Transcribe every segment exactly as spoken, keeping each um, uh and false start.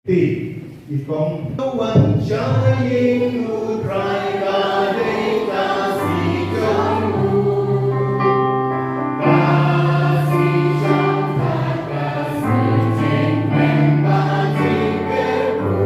Ti, i kong. Wan shane U Trai ka dei ka sngi jong u. Ka sngi shongthait, ka sngi jingpynbeit jingkyrkhu.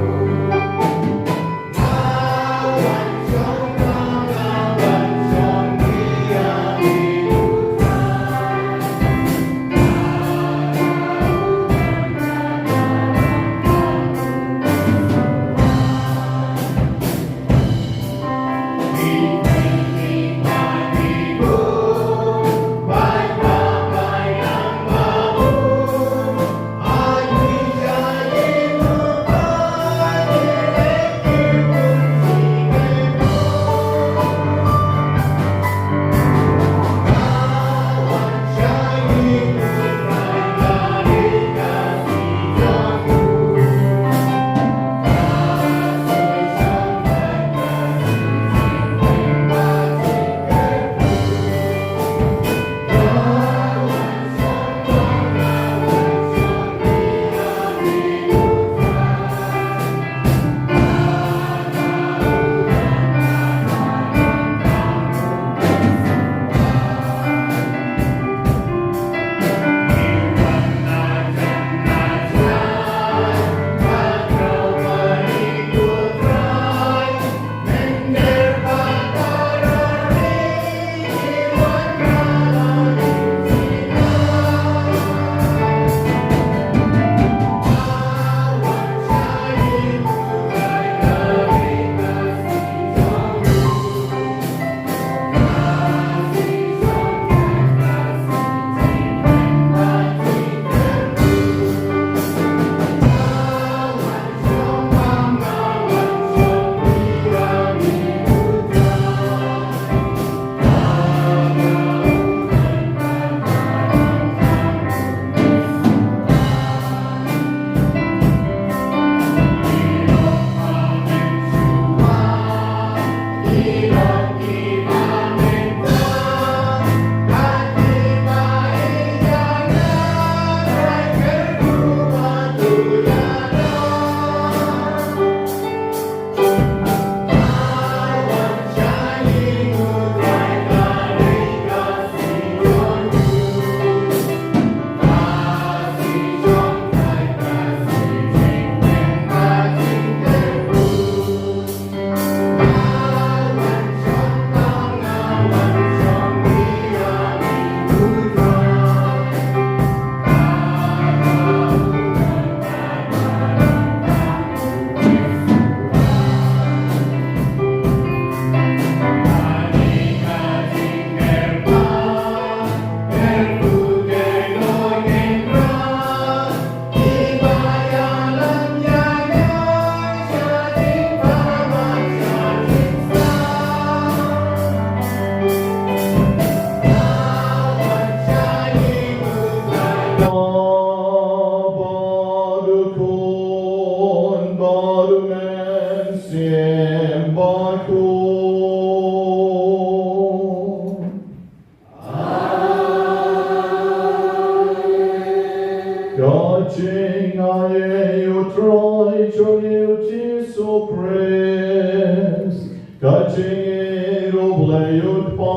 Ka jingaiei U Trai jong ngi U Jisu Khrist, ka jingïeit U Blei U Kpa,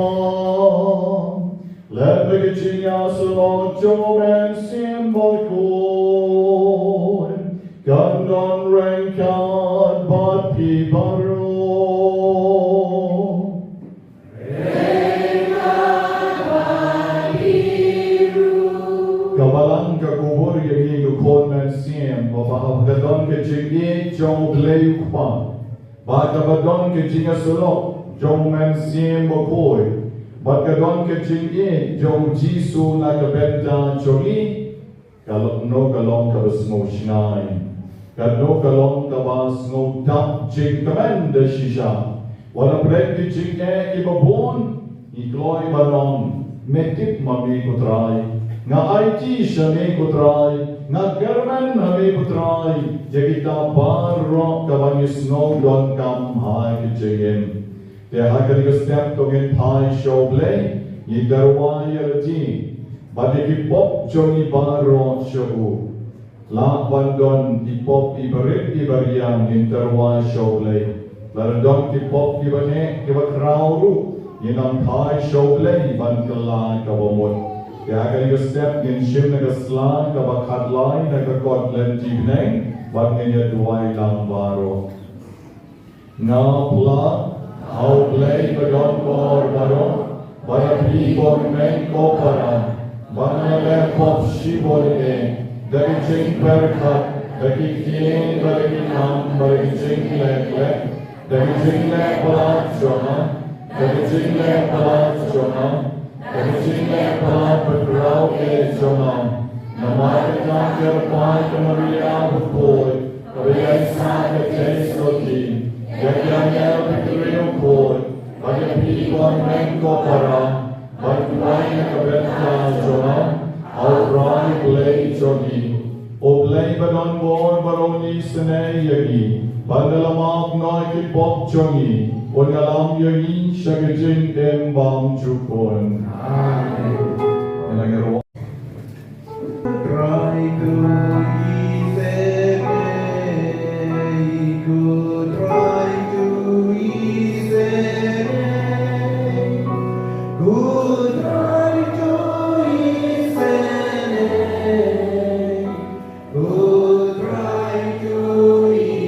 lem bad ka jingïasyllok jong U Mynsiem Bakhuid, kan don ryngkat bad phi baroh. Ka balang ka kubur ïa ngi, ko khun mynsiem, ba haba ka don ka jingïeit jong U Blei U Kpa, bad kaba don ka jingïasyllok jong U Mynsiem Bakhuid, bad ka don ka jingïeit jong U Jisu na ka bynta jong ngi, kano ka long kaba sngewshngaiñ, kano ka long kaba sngewdap jingkmen da shisha. Wat la pyrshah ki jingeh kiba bun, ngi kloi ban ong, me tip ma me ko Trai, nga aiti sha me ko Trai, nga kyrmen ha me ko Trai, ïa kita baroh kaba ngi sngew donkam ha ka jingim. Te ha kane ka step to ngin phai sha U Blei, ngi tyrwa ïa lade bad ïa ki pop jong ngi baroh sha u. Lah ban don ki pop kiba rit kiba riang, ngin tyrwa sha U Blei. Lada don ki pop kiba neh kiba khraw ruh, ngin ym phai sha U Blei ban kylla kaba mut. Ïa kane ka step ngin shim na ka sla kaba khatlai na ka kot Lynti Bneng, bad ngin ïa duwai lang baroh. Nga phla ha U Blei ba don bor baroh, ba na phi bor men ko para, ba nga leh pop shibun eh, da ka jingpyrkhat, da ki ktien, da ki kam, da ki jingleh leh, da ki jingleh palat jong nga, da ki jingleh palat jong nga, da ki jingleh palat ba khraw eh jong nga. Namar kata kyrpad ïa ka Maria bakhuid, kaba ïaisah ka jingsotti, ïa ki angel bad ki riewkhuid, bad ïa phi bor men ko para, ban duwai na ka bynta jong nga ha U Trai Blei jong ngi. U Blei ba don bor baroh un isynei ïa ngi, bad lada la map noh ki pop jong ngi, un ïalam ïa ngi sha ka jingim bymjukut. Amen. Ïa ngi ruh. Trai to isynei, ko Trai to isynei, ko Trai to isynei, ko Trai to isynei.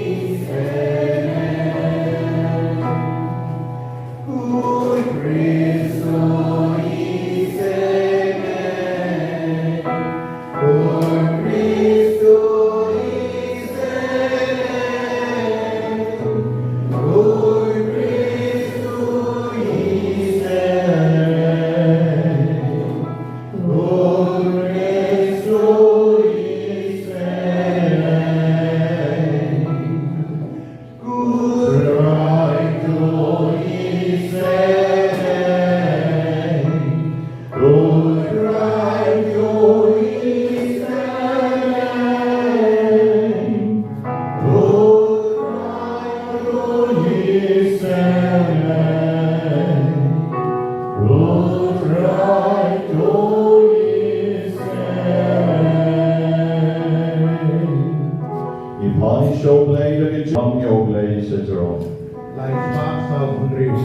Ïa phi sha U Blei da ka jingïa U Blei sha jrong. Lai spah saw phew hynriew.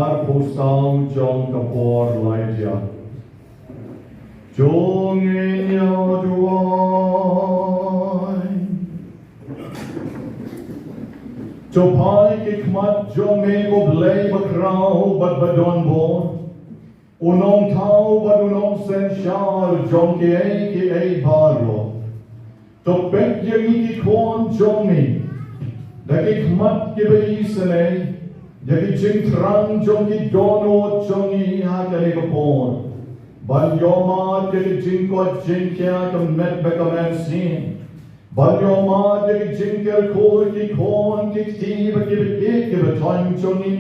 Arphew saw jong ka por Elijah. To ngin ïa duwai. To phai ki khmat jong me ko Blei bakhraw bad badonbor, u nongthaw bad u nongsynshar jong kiei kiei baroh. To peit ïa ngi ki khun jong me da ki khmat kiba isynei, ïa ki jingthrang jong ki dohnud jong ngi ha kane ka por. Ban ïohmad ïa ki jingkoit jingkhiah ka met bad ka mynsiem. Ban ïohmad ïa ki jingkyrkhu ki khun ki kti bad kiba ïeit kiba thoiñ jong ngi.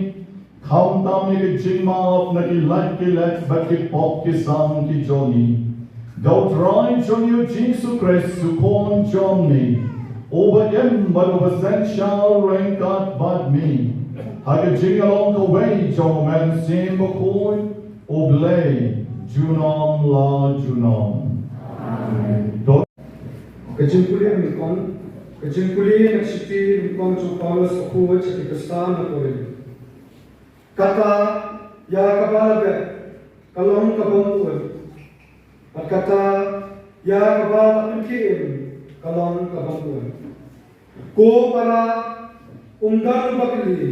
Khamtam ïa ki jingmap na ki lait ki lait bad ki pop ki sam ki jong ngi. Da U Trai jong ngi U Jisu Khrist U Khun jong ngi, uba im bad uba synshar ryngkat bad me, ha ka jinglong kawei jong U Mynsiem Bakhuid, U Blei, junom la junom. Amen. Ka jingpule nyngkong, ka jingpule na ka shithi nyngkong jong u Paulus bakhuid sha ki Khristan na Korinth. Kata ïa kaba la bet ka long kabym bud, bad kata ïa kaba la pynkhie im ka long kabym bud. Ko para, um don uba kylli,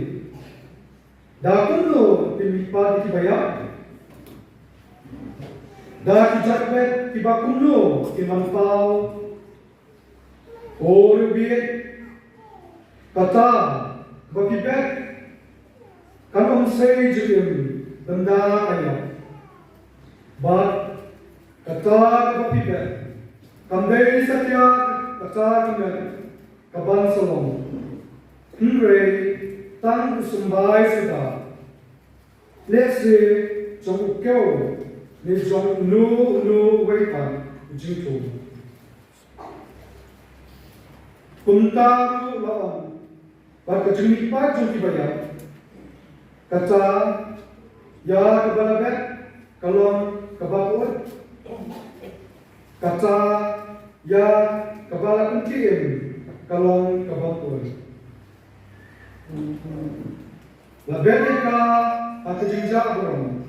da kumno phi mihpat ïa kiba ïap? Da ki jakbet kiba kumno phi manpaw? Ko riewbit, kata kaba phi bet kan ym sei jingim lymda ka ïap. Bad kata kaba phi bet kam dei satia kata ka met kaban sa long, hynrei tang u symbai suda. Lehse jong u kew ne jong uno uno uwei pat u jingthung. Kumta ruh la ong, ba ka jingmihpat jong kiba ïap, kata ïa kaba la bet ka long kaba bud, kata ïa kaba la pynkhie im ka long kaba bud. La bet ïa ka ha ka jingjah burom,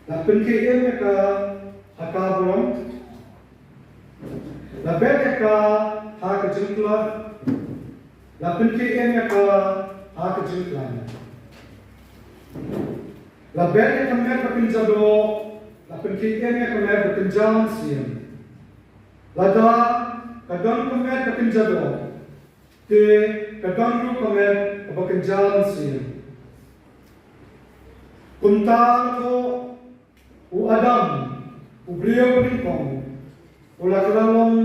la pynkhie im ïa ka ha ka burom. La bet ïa ka ha ka jingtlot, la pynkhie im ïa ka ha ka jingkhlaiñ. La bet ïa ka met ba kynja doh, la pynkhie im ïa ka met ba kynja mynsiem. Lada ka don ka met ba kynja doh, te ka don ruh ka met kaba kynja mynsiem. Kumta ruh u Adam, u briew banyngkong, u la kylla long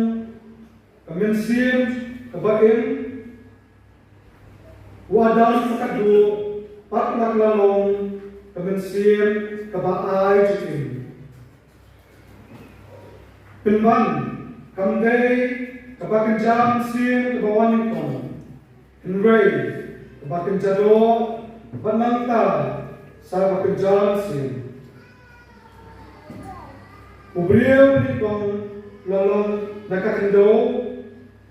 ka mynsiem kaba im. U Adam ka duh pat u la kylla long ka mynsiem kaba ai jingim. Pynban, kam dei kaba kynja mynsiem kaba wan nyngkong, hynrei kaba kynja doh, bad nangta sa kaba kynja mynsiem. U briew banyngkong u la long na ka khyndew,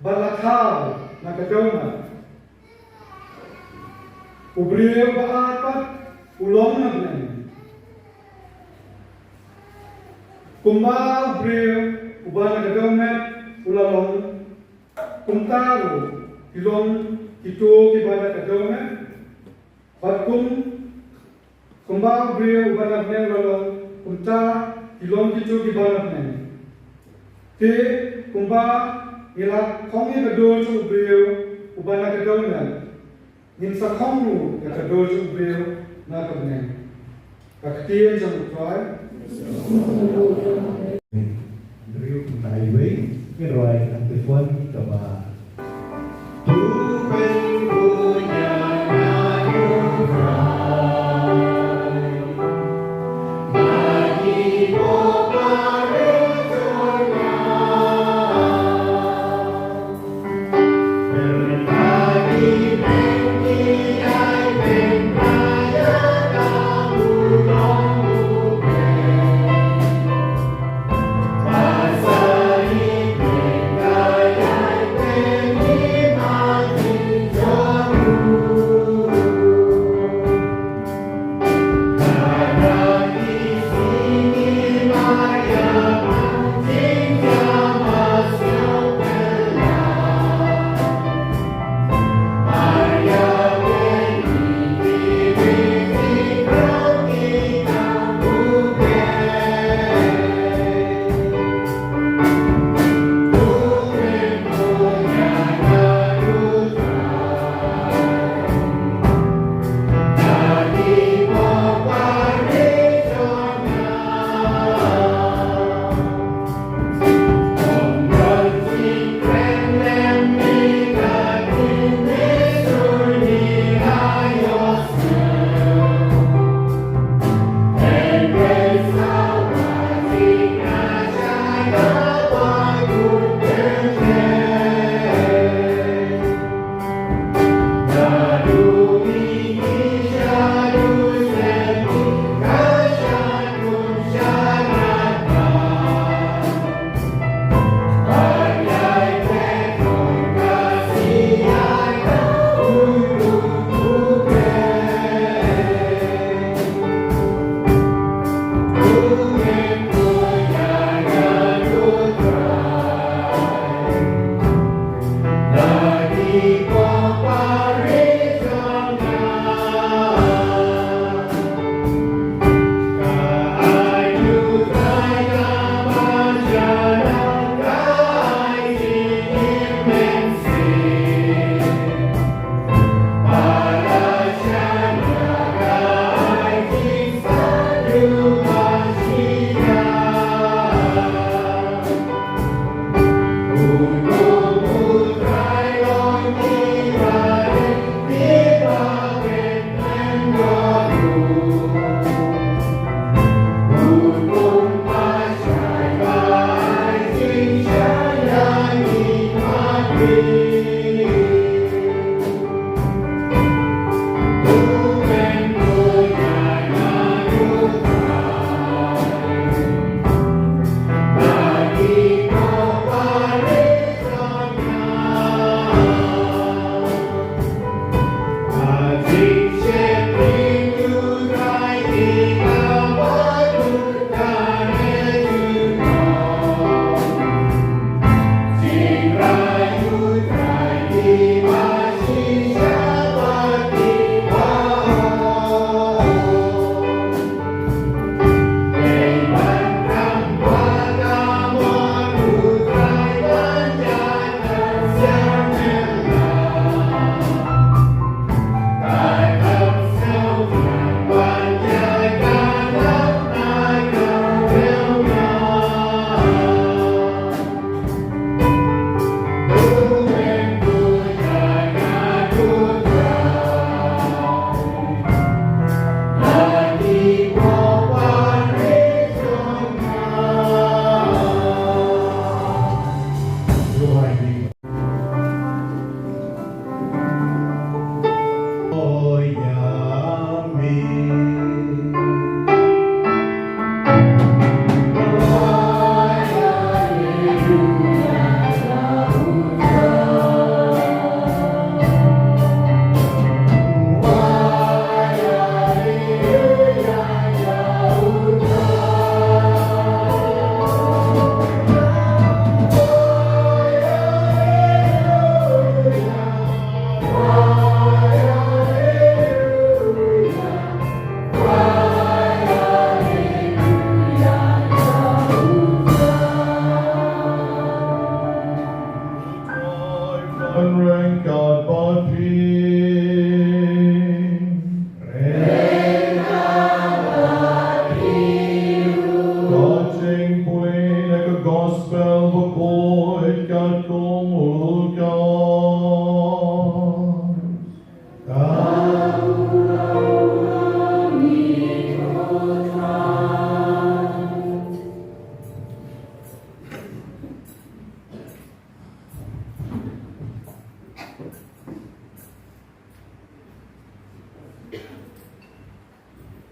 bad la thaw na ka dewmat. U briew ba ar pat u long na bneng. Kumba u briew uba na ka dewmet u la long, kumta ruh ki long kito kiba na ka dewmet. Bad kum, kumba u briew uba na bneng u la long, kumta ki long kito kiba na bneng. Te kumba ngi la khong ïa ka dur jong u briew uba na ka dewmet, ngin sa khong ruh ïa ka dur jong u briew na ka bneng. Ka ktien jong U Trai. Briew kumta iwei, ngi rwai antiphon kaba.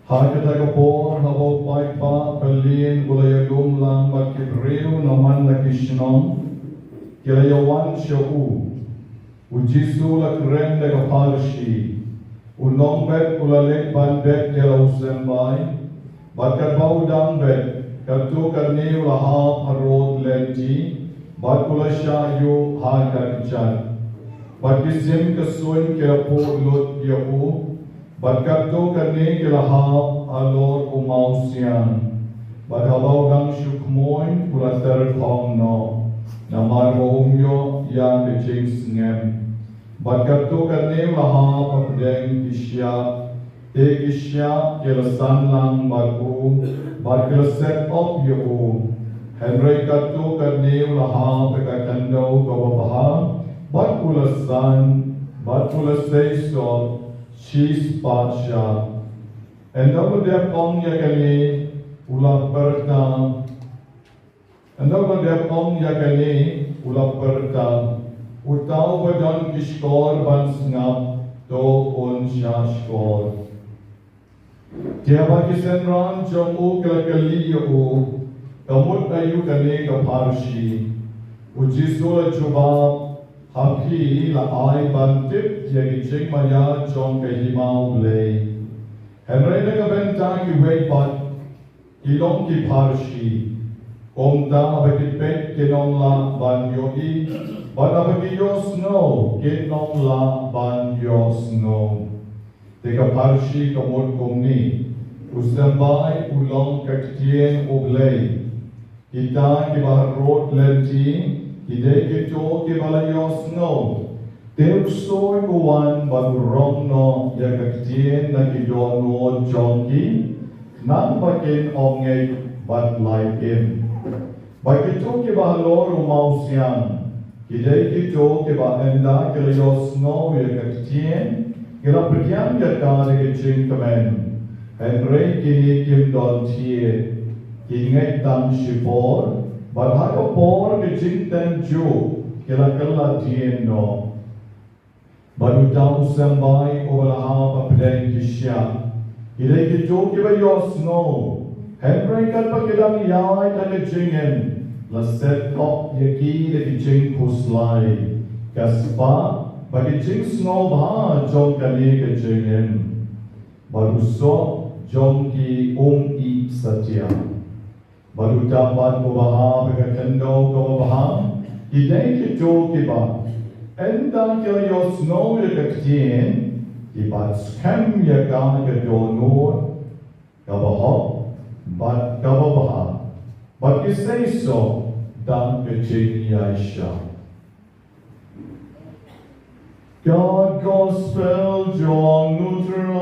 Ha kata ka por, haba u paidbah Berlin u la ïalum lang bad ki briew na man la ki shnong, ki la ïawan sha u. U Jisu u la kren da ka pharshi. U nongbet u la leit ban bet ïa la u symbai, bad katba u dang bet, katto katne u la hap harud lynti, bad u la shah ïuh ha ka kjat. Bad ki sim ka suiñ ki la puh lut ïa u, bad katto katne ki la hap halor u mawsiang. Bad haba u dang shu khmoiñ u la tyrkhong noh, namar ba um ïoh ïa ka jingsngem. Bad katto katne u la hap hapdeng ki shyiap, te ki shyiap ki la san lang bad u, bad ki la set op ïa u. Hynrei katto katne u la hap ha ka khyndew kaba bha, bad u la san, bad u la seisoh shispah shyiap. Ynda u la dep ong ïa kane, u la pyrta. Ynda u la dep ong ïa kane, u la pyrta, uta uba don ki shkor ban sngap, to un shah shkor. Te haba ki synran jong u ki la kylli ïa u, ka mut aïu kane ka pharshi, u Jisu u la jubab, ha phi la ai ban tip ïa ki jingmaïa jong ka hima U Blei. Hynrei na ka bynta kiwei pat, ki long ki pharshi. Kumta haba ki peit kin ym lah ban ïohi, bad haba ki ïohsngew kin ym lah ban ïohsngew. Te ka pharshi ka mut kumne: U symbai u long ka ktien U Blei. Kita kiba harud lynti, ki dei kito kiba la ïohsngew. Te u ksuid u wan bad u rong noh ïa ka ktien na ki dohnud jong ki, namar ba kin ym ngeit bad lait im. Bad kito kiba halor u mawsiang, ki dei kito kiba ynda ki la ïohsngew ïa ka ktien, ki la pdiang ïa ka da ka jingkmen. Hynrei kine kim don thied, ki ngeit tang shipor, bad ha ka por ka jingtynjuh ki la kylla dien noh. Bad uta u symbai uba la hap hapdeng ki shyiap, ki dei kito kiba ïohsngew, hynrei katba ki dang ïaid ha ka jingim, la set op ïa ki da ki jingkhuslai, ka spah bad ki jingsngewbha jong kane ka jingim. Bad u soh jong ki um ih satia. Bad uta pat uba hap ha ka khyndew kaba bha, ki dei kito kiba, ynda ki la ïohsngew ïa ka ktien, ki bat skhem ïa ka ha ka dohnud kaba hok bad kaba bha, bad ki seisoh da ka jingïaishah. Ka gospel jong U Trai.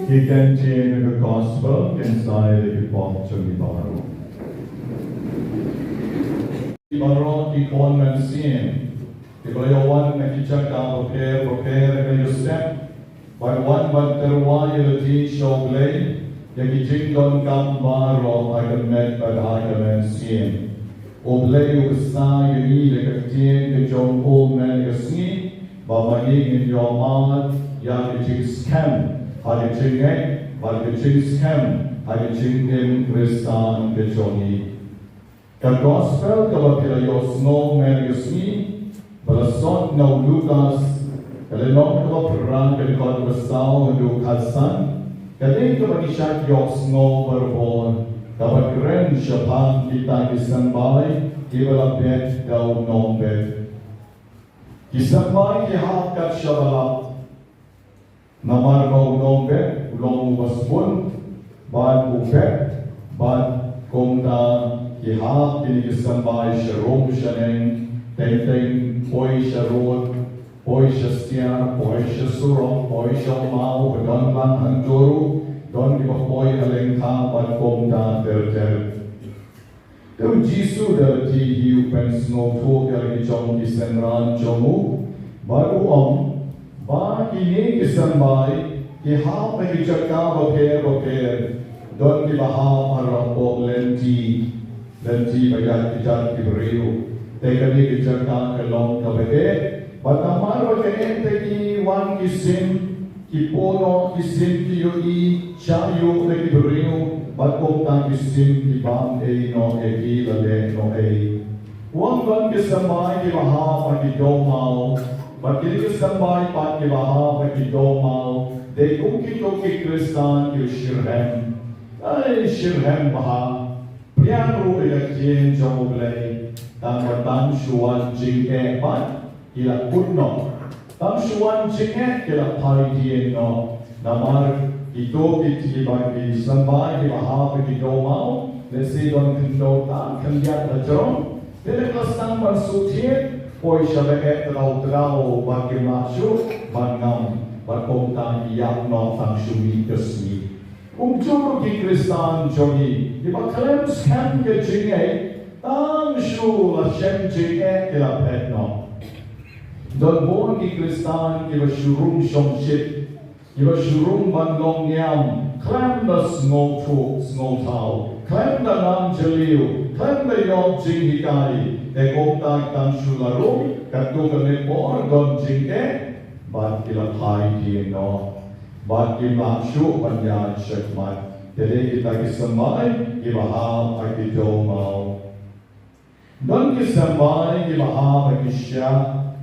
Ki ktien ka gospel kin sa ïa ki pop jong ngi baroh. Baroh ki khun mynsiem kiba la ïawan na ki jaka bapher bapher, ki la ïohsngew bad wan ban tyrwa ïa lade sha U Blei ïa ki jingdonkam baroh ha ka met bad ha ka mynsiem. U Blei u ksa ïa ngi da ka ktien ka jong u mynta ka sngi, ba ma ngi ngin ïoh mad ïa ka jingskhem ha ka jingngeit bad ka jingskhem ha ka jingim Khristan ka jong ngi. Ka gospel kaba phi la ïohsngew mynta ka sngi, ba la sot na u Lukas, ka lynnong kaba phra, ka dkhot kaba saw haduh khatsan, ka dei kaba ngi shait ïohsngew barabor, kaba kren shaphang kita ki symbai kiba la bet da u nongbet. Ki symbai ki hap kat shaba lap. Namar ba u nongbet u long uba sbun bad u bet, bad kumta ki hap kine ki symbai sha rum sha neng, teng teng poi sha rud, poi sha stiar, poi sha surok, poi sha u maw, ba don lang hangto ruh don kiba poi ha lyngkha bad kumta ter ter. Te u Jisu da lade hi u pynsngewthuh ïa la ki jong ki synran jong u, bad u ong, ba kine ki symbai ki hap ha ki jaka bapher bapher, don kiba hap ha rapoh lynti, lynti ba ïaid kjat ki briew, Te kane ka jaka ka long kaba eh, bad namar ba ka eh te ki wan ki sim, ki pynnoh ki sim ki ïohi, sha ïoh da ki briew, bad kumta ki sim ki bam ei noh ïa ki, la leh noh ei. Wan ban ki symbai kiba hap ha ki dewmaw, bad kine ki symbai pat kiba hap ha ki dewmaw, dei kum kito ki Khristan ki shitrhem. Ai shitrhem bha. Pdiang ruh ïa ka ktien jong U Blei, tang ba tang shu wan jingeh pat ki la kut noh. Tang shu wan jingeh ki la phai dien noh. Namar kito ki, kiba ki symbai kiba hap ha ki dewmaw, lehse don khyndew tang khyndiat la jrong, te leh ka la sdang ban shu thied, poi sha ba eh tyrau tyrau, bad kim lah shuh ban ngam, bad kumta ki ïap noh tang shu mih ka sngi. Kumjuh ruh ki Khristan jong ngi, kiba khlem skhem ka jingngeit, tang shu la shem jingeh ki la phet noh. Don bun ki Khristan kiba shu rung shongshit, kiba shu rung ban long niam, khlem da sngewthuh sngewthaw, khlem da ngam jylliew, khlem da ïoh jinghikai, te kumta tang shu la rung, katto katne por don jingeh, bad ki la phai dien noh. Bad kim lah shuh ban ïaid shakhmat. Te dei kita ki symbai kiba hap ha ki dewmaw. Don ki symbai kiba hap ha ki shiah,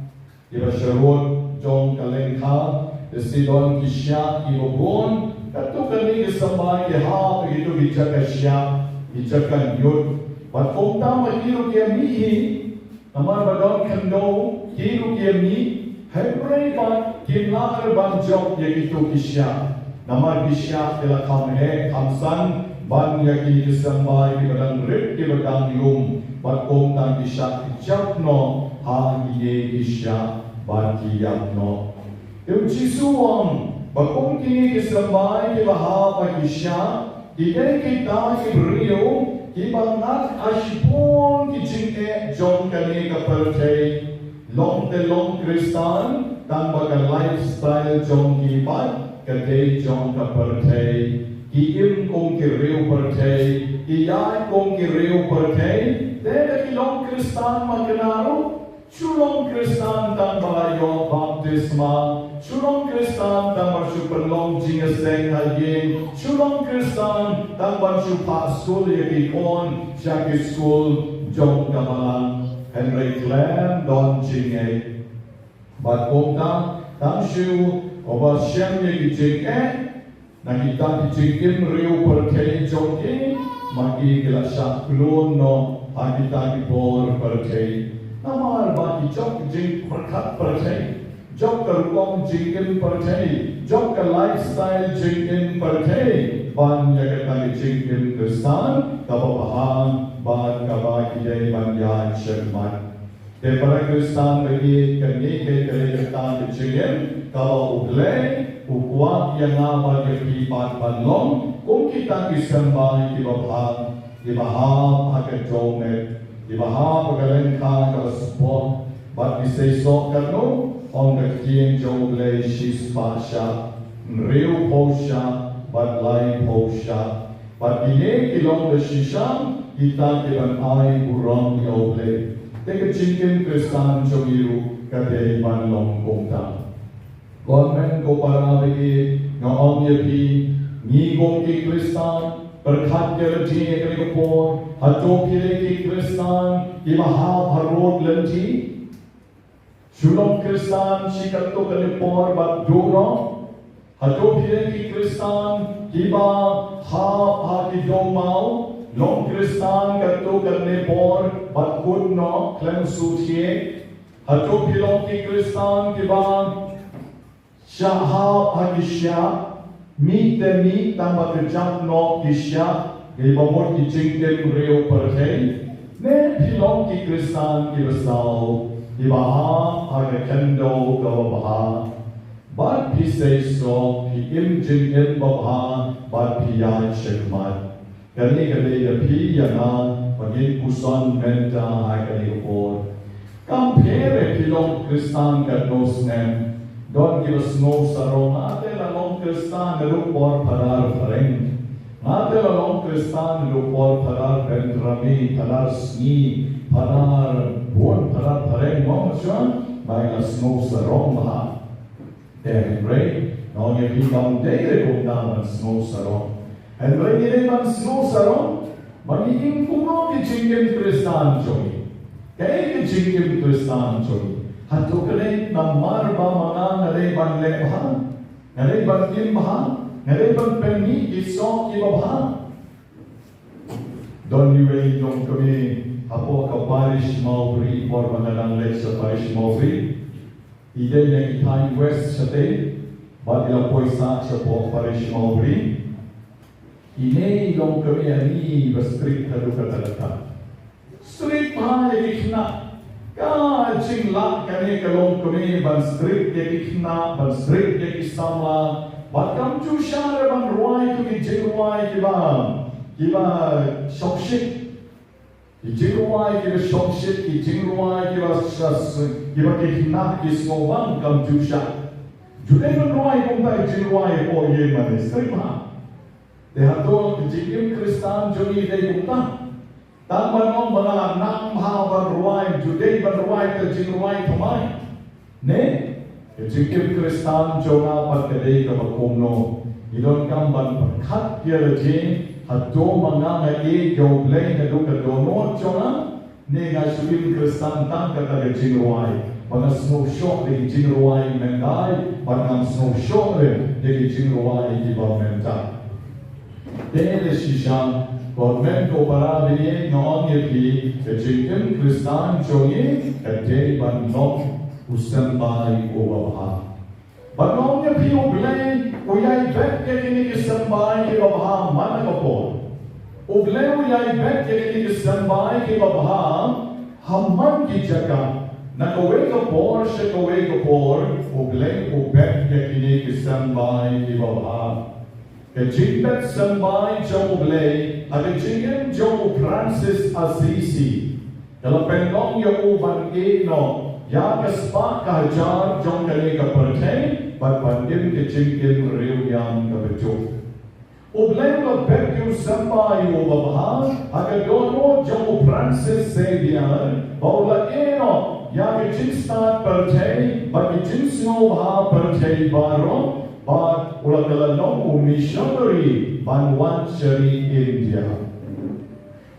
kiba sharud jong ka lyngkha, te shi don ki shiah kiba bun, katto katne ki symbai ki hap ha kito ki jaka shiah, ki jaka ñiut. Bad kumta ma ki ruh ki ïa mih hi, namar ba don khyndew, ki ruh ki ïa mih, hynrei bad kim lah ruh ban jop ïa kito ki shiah. Namar ki shiah ki la kham heh kham san ban ïa kine ki symbai kiba dang rit kiba dang lum, bad kumta ki shah ki jop noh ha kine ki shiah bad ki ïap noh. Te u Jisu u ong ba kum kine ki symbai kiba hap ha ki shiah, ki dei kita ki briew kiba ngat ha shibun ki jingeh jong kane ka pyrthei. Long te long Khristan, tang ba ka lifestyle jong ki pat ka dei jong ka pyrthei. Ki im kum ki riew pyrthei, ki ïaid kum ki riew pyrthei. Te da ki long Khristan ma kane ruh, shu long Khristan tang ba la ïoh baptisma, shu long Khristan tang ba shu pynlong jingïaseng ha ïing, shu long Khristan tang ba shu phah skul ïa ki khun sha ki skul jong ka balang. Hynrei khlem don jingngeit. Bad kumta, tang shu, uba shem ïa ki jingeh na kita ki jingim riew pyrthei jong ki, ma ki ki la shah khlun noh ha kita ki por pyrthei. Namar ba ki jop jingpyrkhat pyrthei, jop ka rukom jingim pyrthei, jop ka lifestyle jingim pyrthei ban ïa kata ki jingim Khristan kaba bha bad kaba ki dei ban ïaid shakhmat. Te para Khristan ba ïeit, kane ka dei kata ka jingim kaba U Blei u kwah ïa nga bad ïa phi pat ban long kum kita ki symbai kiba bha, kiba hap ha ka jingmut, kiba hap ha ka lyngkha kaba spah. Bad ki seisoh katno? Ong ka ktien jong U Blei, shispah shah, hynriewphew shah bad laiphew shah. Bad kine ki long da shisha kita kiban ai burom ïa U Blei. Te ka jingim Khristan jong ngi ruh ka dei ban long kumta. Ko hynmen ko para ba ïeit, nga ong ïa phi, ngi kum ki Khristan, pyrkhat ïa lade ha kane ka por, hato phi dei ki Khristan kiba hap harud lynti? Shu long Khristan shi katto katne por bad duh noh? Hato phi dei ki Khristan kiba hap ha ki dewmaw, long Khristan katto katne por bad kut noh khlem shu thied? Hato phi long ki Khristan kiba shah hap ha ki shiah, mih te mih tang ba kjat noh ki shiah, kiba mut ki jingim riew pyrthei? Ne phi long ki Khristan kiba saw, kiba hap ha ka khyndew kaba bha? Bad phi seisoh, phi im jingim babha, bad phi ïaid shakhmat. Kane ka dei ïa phi ïa nga ba ngin puson mynta ha kane ka por. Kam pher eh phi long Khristan katno snem. Don kiba sngew sarong, nga te la long Khristan naduh por Phadar Phareng. Nga te la long Khristan naduh por Phadar Bendrami, Phadar Sngi, Phadar Bun. Ba ngi la sngewsarong bha. Te hynrei, nga ong ïa phi kam dei re kumta ban sngewsarong. Hynrei ngi dei ban sngewsarong ba ngi im kumno ki jingim Khristan jong ngi. Kaei ki jingim Khristan jong ngi? Hato ka dei namar ba ma nga nga dei ban leh bha? Nga dei ban im bha? Nga dei ban pynmih ki soh kiba bha? Don iwei i longkmie hapoh ka parish Mawbri, por ba nga dang leit sha parish Mawbri. I dei na ki thaiñ West shatei, bad i la poi sah shapoh parish Mawbri. Ine i longkmie ani ba strict haduh katta katta. Strict bha ïa ki khynnah. Ka jinglah kane ka longkmie ban strict ïa ki khynnah, ban strict ïa ki samla. Bad kam ju shah re ban rwai tu ki jingrwai kiba, kiba shongshit. Ki jingrwai kiba shongshit, ki jingrwai kiba shas, kiba ki khynnah ki sngewbang kam ju shah. Ju dei ban rwai kumta ki jingrwai hapoh ïing mane, strict bha. Te hato ka jingim Khristan jong ngi dei kumta? Tang ban ong ba nga la nang bha ban rwai, ju dei ban rwai ka jingrwai thymmai. Ne? Ka jingim Khristan jong nga pat ka dei kaba kumno? Ngi donkam ban pyrkhat ïa lade, hato ma nga nga ïeit ïa U Blei naduh ka dohnud jong nga? Ne nga shu im Khristan tang kata ka jingrwai, ba nga sngewshoh da ki jingrwai mynta, ba ngam sngewshoh re da ki jingrwai kiba mynta. Te da shisha, government ko para bine nga ong ïa phi, ka jingim Khristan jong ngi ka dei ban long u symbai uba bha. Bad nga ong ïa phi U Blei u ïai bet ïa kine ki symbai kiba bha man ka por. U Blei u ïai bet ïa kine ki symbai kiba bha ha man ki jaka. Na kawei ka por sha kawei ka por, U Blei u bet ïa kine ki symbai kiba bha. Ka jingbet symbai jong U Blei ha ka jingim jong u Francis Assisi ka la pynlong ïa u ban ïeh noh ïa ka spah ka hajar jong kane ka pyrthei bad ban im ka jingim riewniam kaba duk. U Blei u la bet ïa u symbai uba bha ha ka dohnud jong u Francis Xavier ba u la ïeh noh ïa ka jingstad pyrthei bad ka jingsngewbha pyrthei baroh. Bad u la kylla long u missionary ban wan sha ri India.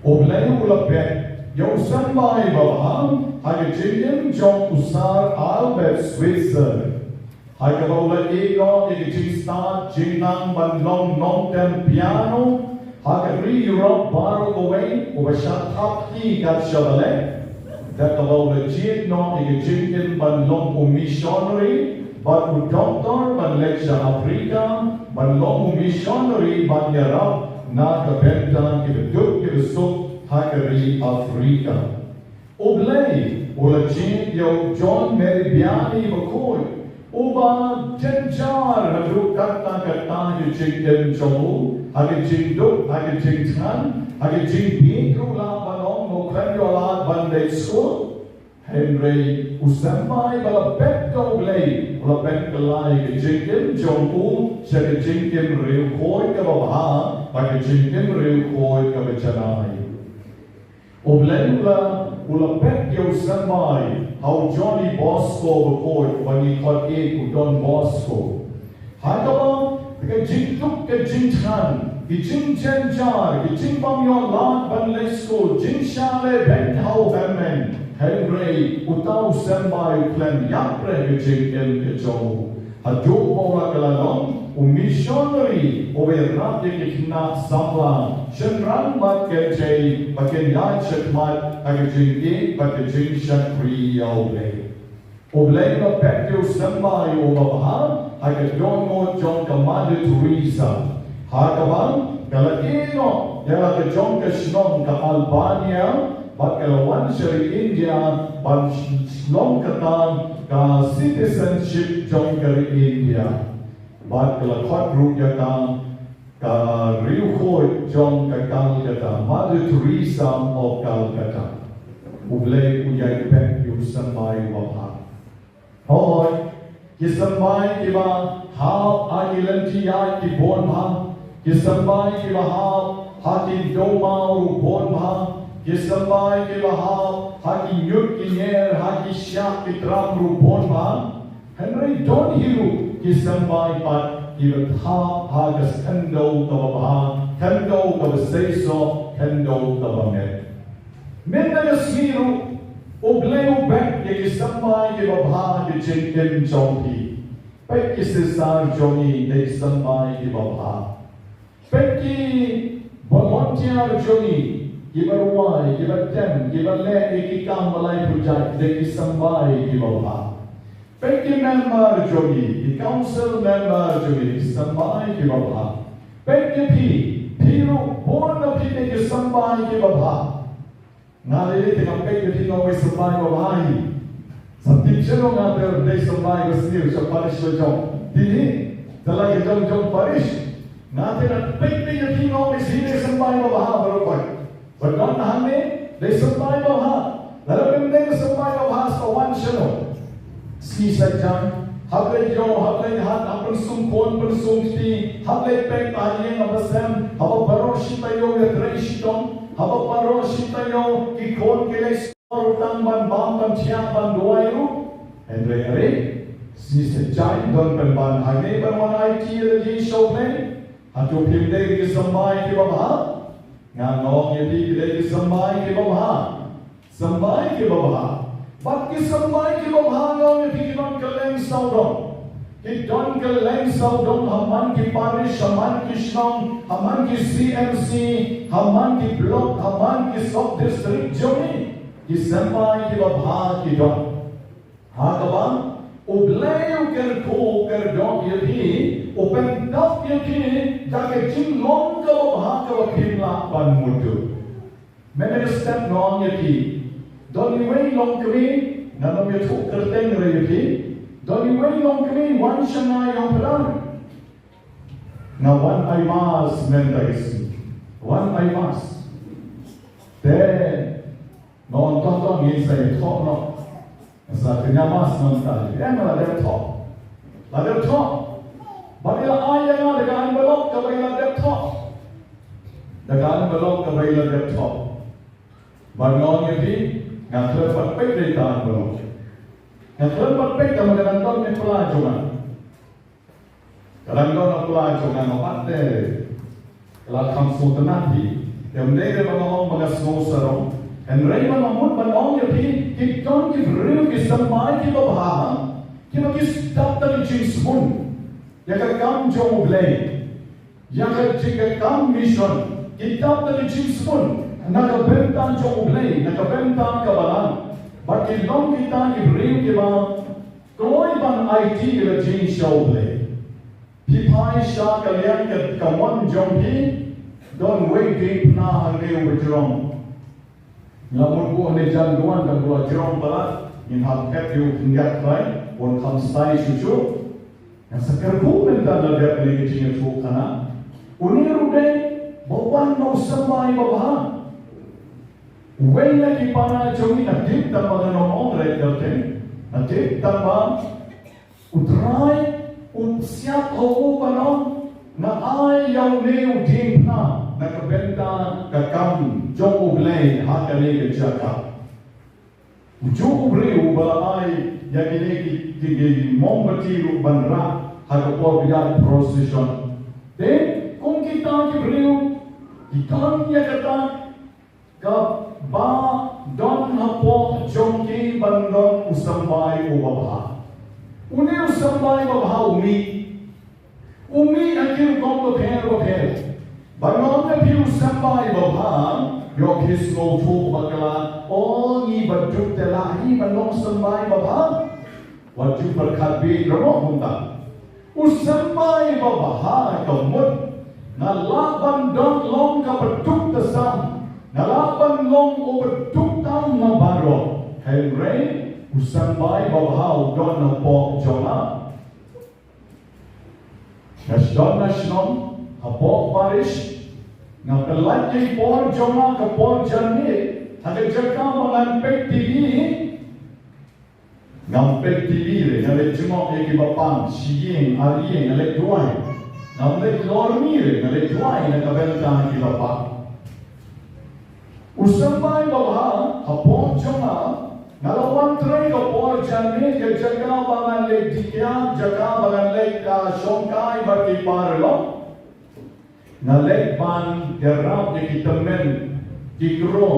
U Blei u la bet ïa u symbai ba bha ha ka jingim jong u Sir Albert Schweitzer. Ha kaba u la ïeh noh ïa ka jingstad jingnang ban long nongtem piano ha ka ri Europe baroh kawei, uba shah thap hi kat shaba leh. Da kaba u la jied noh ïa ka jingim ban long u missionary bad u doktor ban leit sha Africa ban long u missionary ban ïarap na ka bynta kiba duk kiba suk ha ka ri Africa. U Blei u la jied ïa u John Mary Vianney bakhuid, uba jynjar haduh katta katta ha ka jingim jong u, ha ka jingduk, ha ka jingthngan, ha ka jingbieit ruh lah ban ong, u khlem ïoh lad ban leit skul. Hynrei u symbai ba la bet da U Blei u la pynkylla ïa ka jingim jong u sha ka jingim riewkhuid kaba bha bad ka jingim riewkhuid kaba janai. U Blei u la, u la bet ïa u symbai ha u Johnny Bosco bakhuid, uba ngi khot ïa u Don Bosco. Ha kaba ka jingduk ka jingthngan, ka jingjynjar, ka jingbym ïoh lad ban leit skul, jingshah lehbeiñ ha u hynmen, hynrei uta u symbai u khlem ïap re ha ka jingim ka jong u. Haduh ba u la kylla long u missionary uba ïarap ïa ki khynnah samla, shynrang bad kynthei ba kin ïaid shakhmat ha ka jingïeit bad ka jingshakri ïa U Blei. U Blei u la bet ïa u symbai uba bha ha ka dohnud jong ka Mother Teresa. Ha kaba ka la ïeh noh ïa la ka jong ka shnong ka Albania bad ka la wan sha ri India ban sh-, long kata ka citizenship jong ka ri India. Bad ka la khot ruh ïa ka ka riewkhuid jong ka Calcutta, Mother Teresa of Calcutta. U Blei u ïai bet ïa u symbai uba bha. Hooid, ki symbai kiba hap ha ki lynti ïaid ki bun bha, ki symbai kiba hap ha ki dewmaw ruh bun bha, Ki symbai kiba hap ha ki ñiut ki ñier, ha ki shyiap ki tram ruh bun bha. Hynrei don hi ruh ki symbai pat kiba hap ha ka khyndew kaba bha, khyndew kaba seisoh, khyndew kaba met. Mynta ka sngi ruh U Blei u bet ïa ki symbai kiba bha ha ki jingim jong phi. Peit ki sisar jong ngi dei ki symbai kiba bha. Peit ki volunteer jong ngi, kiba rwai, kiba tem, kiba leh ïa ki kam ba lai pyrshah, dei ki symbai kiba bha. Peit ki member jong ngi, ki council member jong ngi, ki symbai kiba bha. Peit ki phi, phi ruh bun na phi dei ki symbai kiba bha. Nga lei lei te nga peit ïa phi nga ong symbai ba bha hi. Sa tip shuh nga te dei symbai ba sniew sha parish ba jong. Te hi, te la ka jong jong parish. Nga te nga peit ïa phi nga ong phi dei symbai ba bha baroh peit. Ba don hangne dei symbai ba bha. Lada phi dei symbai ba bha sa wan shano. Sngi Saitjaiñ, hap leit ïoh, hap leit hat, hap pynsum khun, pynsum kti, hap leit peit ha ïing ha sem, haba baroh shi taïew ïatrei shitom, haba baroh shi taïew ki khun ki leit skul tang ban bam ban thiah ban duwai ruh. Hynrei hynrei, Sngi Saitjaiñ don pynban hangne ban wan aiti ïa la jong sha U Blei. Hato phim dei ki symbai kiba bha? Nga ong ïa phi ki dei ki symbai kiba bha. Symbai kiba bha. Bad ki symbai kiba bha nga ong ïa phi ki don kylleng sawdong. Ki don kylleng sawdong ha man ki parish, ha man ki shnong, ha man ki C M C, ha man ki block, ha man ki sub district jong ngi. Ki symbai kiba bha ki don. Ha kaba U Blei u kyrkhu kyrdoh ïa phi, u pyndap ïa phi da ka jinglong kaba bha kaba phim lah ban mutdur. Mynta ka step nga ong ïa phi. Don iwei i longkmie, ngan ym ïathuh kyrteng re ïa phi. Don iwei i longkmie, wan sha nga ïa u Phadar. Nga wan ai mass mynta ka sngi. Wan ai mass. Te nga ong to to ngin sa ïathoh noh. Sa kynja mass mynta. Em la dep thoh. La dep thoh. Bad i la ai ïa nga da ka envelope kaba i la dep thoh. Da ka envelope kaba i la dep thoh. Bad nga ong ïa phi, nga khlem pat peit ïa ka envelope. Nga khlem pat peit ka ma ka dang don ne pla jong nga. Ka dang don ne pla jong nga nga pat te. Ka la kham sngewtynnat hi. Te ym dei re ba nga ong ba nga sngew sarong. Hynrei ba nga mut ban ong ïa phi, ki don ki briew ki symbai kiba bha. Kiba ki dap da ki jingsbun ïa ka kam jong U Blei. Ïa ka jingkyrkhu mission, ki dap da ki jingsbun na ka bynta jong U Blei, na ka bynta ka balang. Bad ki long kita ki briew kiba kloi ban aiti ïa la jong U Blei. Phi phai sha ka liang ka, ka mon jong phi, don uwei u diengphna hangne uba jrong. Nga mut u ne jan duwan da u la jrong palat, ngin hap phet ïa u khyndiat trai, un kham stai shuh shuh. Nga sa kyrkhu mynta la dep ïa ka jingïathuhkhana. Une ruh dei ba wan na u symbai ba bha. Uwei na ki para jong ngi, nga tip tang ba ngan ym ong re kyrteng, nga tip tang ba U Trai u siap ha u ban ong, nga ai ïa une u diengphna na ka bynta ka kam jong U Blei ha kane ka jaka. U juh u briew uba la ai ïa kine ki, ki, ki mombati ruh ban rah ha ka por biang procession. Te kum kita ki briew ki don ïa kata kaba don hapoh jong ki ban don u symbai uba bha. Une u symbai uba bha u mih. U mih ha ki rukom bapher bapher. Ban ong ïa phi u symbai uba bha, ïoh phi sngewthuh bakla, o ngi baduk te lah hi ban long symbai uba bha. Wat ju pyrkhat bieit ruh mo kumta. U symbai uba bha ka mut, nga lah ban don long kaba duk tasam, nga lah ban long uba duk tam na baroh. Hynrei u symbai uba bha u don hapoh jong nga. Nga sdang na shnong, hapoh parish, nga pynlait ïa i por jong nga ka por janmiet, ha ka jaka ba ngan peit T V, ngam peit T V re, nga leit jngoh ïa kiba pang, shi ïing, ar ïing, nga leit duwai. Ngam leit lor mih re, nga leit duwai na ka bynta kiba pang. U symbai babha, ha por jong nga, nga la wan trei ka por janmiet ka jaka ba ngan leit dikhiah, jaka ba ngan leit, ah, shongkai bad ki paralok. Nga leit ban ïarap ïa ki tymmen, ki kro,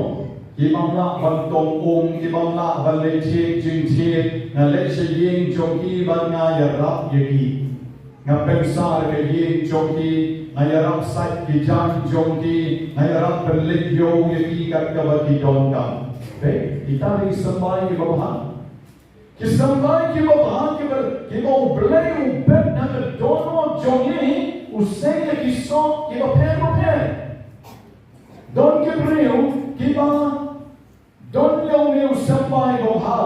ki bym lah ban tong um, ki bym lah ban leit thied jingthied, nga leit sha ïing jong ki bad nga ïarap ïa ki. Nga pynsah ka ïing jong ki, nga ïarap sait ki jaiñ jong ki, nga ïarap pynleit ïew ïa ki kat kaba ki donkam. Te, kita ki symbai kiba bha. Ki symbai kiba bha, kiba, kiba U Blei u bet ha ka dohnud jong ngi, u sei ïa ki soh kiba pher bapher. Don ki briew kiba don ïa une u symbai babha,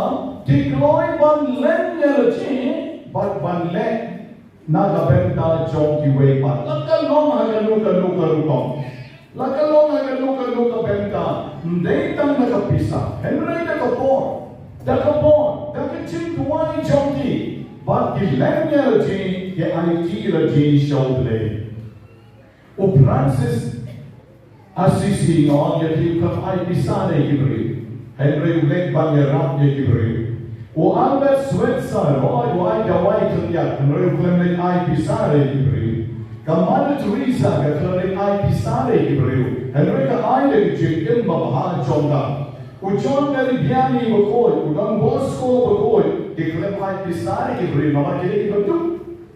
ki kloi ban len ïa la jong, bad ban leh na ka bynta jong kiwei pat. La ka long ha kano kano ka rukom. La ka long ha kano kano ka bynta. Ym dei tang da ka pisa, hynrei da ka bor, da ka bor, da ka jingduwai jong ki. Bad ki len ïa la jong, ki aiti la jong sha U Blei. U Francis Assisi, nga ong ïa phi, u khlem ai pisa ïa ki briew, hynrei u leit ban ïarap ïa ki briew. U Albert Schweitzer, u ai, u ai dawai khyndiat, hynrei u khlem leit ai pisa ïa ki briew. Ka Mother Teresa, ka khlem leit ai pisa ïa ki briew, hynrei ka ai ïa ki jingim babha jong ka. U John Mary Vianney bakhuid, u Don Bosco bakhuid, ki khlem ai pisa ïa ki briew, namar ki dei kiba duk.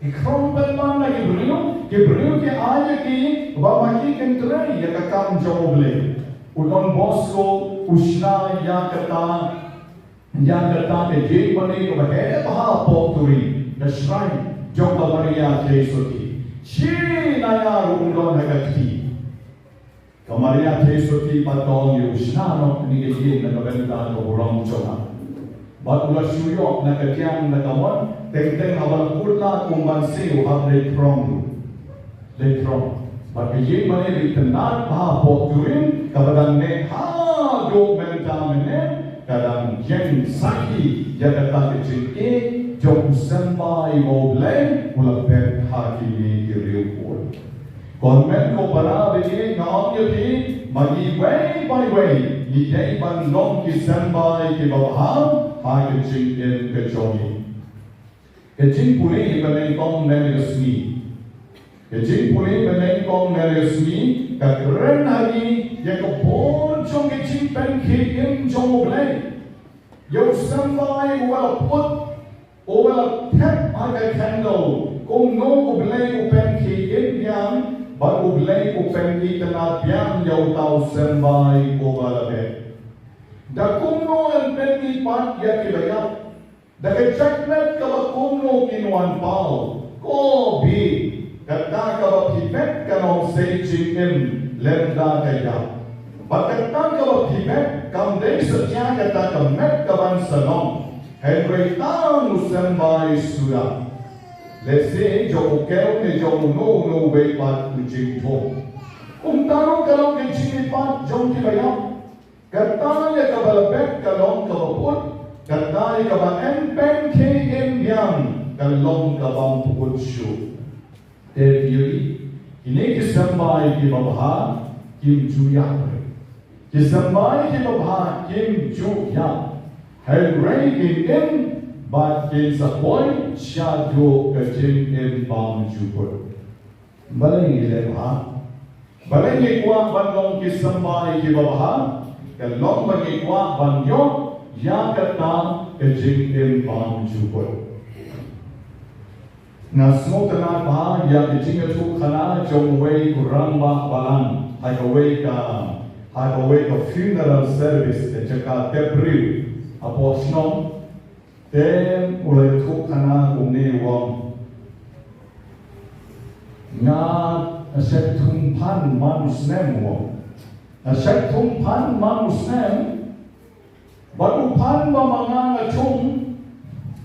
Ki khrong pynban na ki briew, ki briew ki ai ïa ki ba ma ki kyntrei ïa ka kam jong U Blei. U Don Bosco u shna ïa kata, ïa kata ka ïing bynriew kaba heh bha hapoh Turin, ka shrine jong ka Maria Theisotti. Shi naiar u don ha ka kti. Ka Maria Theisotti pat ka ong ïa u, shna noh kane ka ïing na ka bynta ka burom jong nga. Bad u la shu ïoh na ka diang na ka mon, teng teng haba la kut lad kum ban siew, hap leit prong ruh. Leit prong. Bad ka ïing bynriew itynnad bha hapoh Turin, kaba dang neh haduh mynta mynne, ka dang ïeng sakhi ïa kata ka jingïeit jong u symbai ba U Blei u la bet ha kine ki riewkhuid. Ko hynmen ko para baieit, nga ong ïa phi, ma ngi wei pa wei ngi dei ban long ki symbai kiba bha ha ka jingim ka jong ngi. Ka jingpule banyngkong na ka sngi, ka jingpule banyngkong na ka sngi ka kren ha ngi ïa ka bor jong ka jingpynkhie im jong U Blei. Ïa u symbai uba la put, uba la thep ha ka candle, kumno U Blei u pynkhie im biang, bad U Blei u pynitynnad biang ïa uta u symbai uba la bet. Da kumno yn pyni pat ïa kiba ïap? Da ka jingmut kaba kumno kin wan paw? Ko bit, kata kaba phi bet kan ym sei jingim lymda ka ïap. Bad kata kaba phi bet kam dei satia kata ka met kaban sa long, hynrei tang u symbai suda. Lehse jong u kew ne jong uno uno uwei pat u jingthung. Kumta ruh ka long ka jingmihpat jong kiba ïap. Kata ïa kaba la bet ka long kaba pyut, kata ïa kaba yn pynkhie im biang ka long kabym pyut shuh. Te phi ïohi, kine ki symbai kiba bha kim ju ïap. Ki symbai kiba bha kim ju ïap. Hynrei kin im bad kin sa poi shaduh ka jingim bymjukut. Balei ngi leh bha? Balei ngi kwah ban long ki symbai kiba bha? Ka long ba ngi kwah ban ïoh ïa kata ka jingim bymjukut. Nga sngewtynnat bha ïa ka jingïathuhkhana jong uwei u rangbah balang ha kawei ka, ha kawei ka funeral service, ka jaka tep briew hapoh shnong. Te u la ïathuhkhana kumne u ong, nga shait thung phan man u snem, u ong. Nga shait thung phan man u snem, bad u phan ba ma nga nga thung,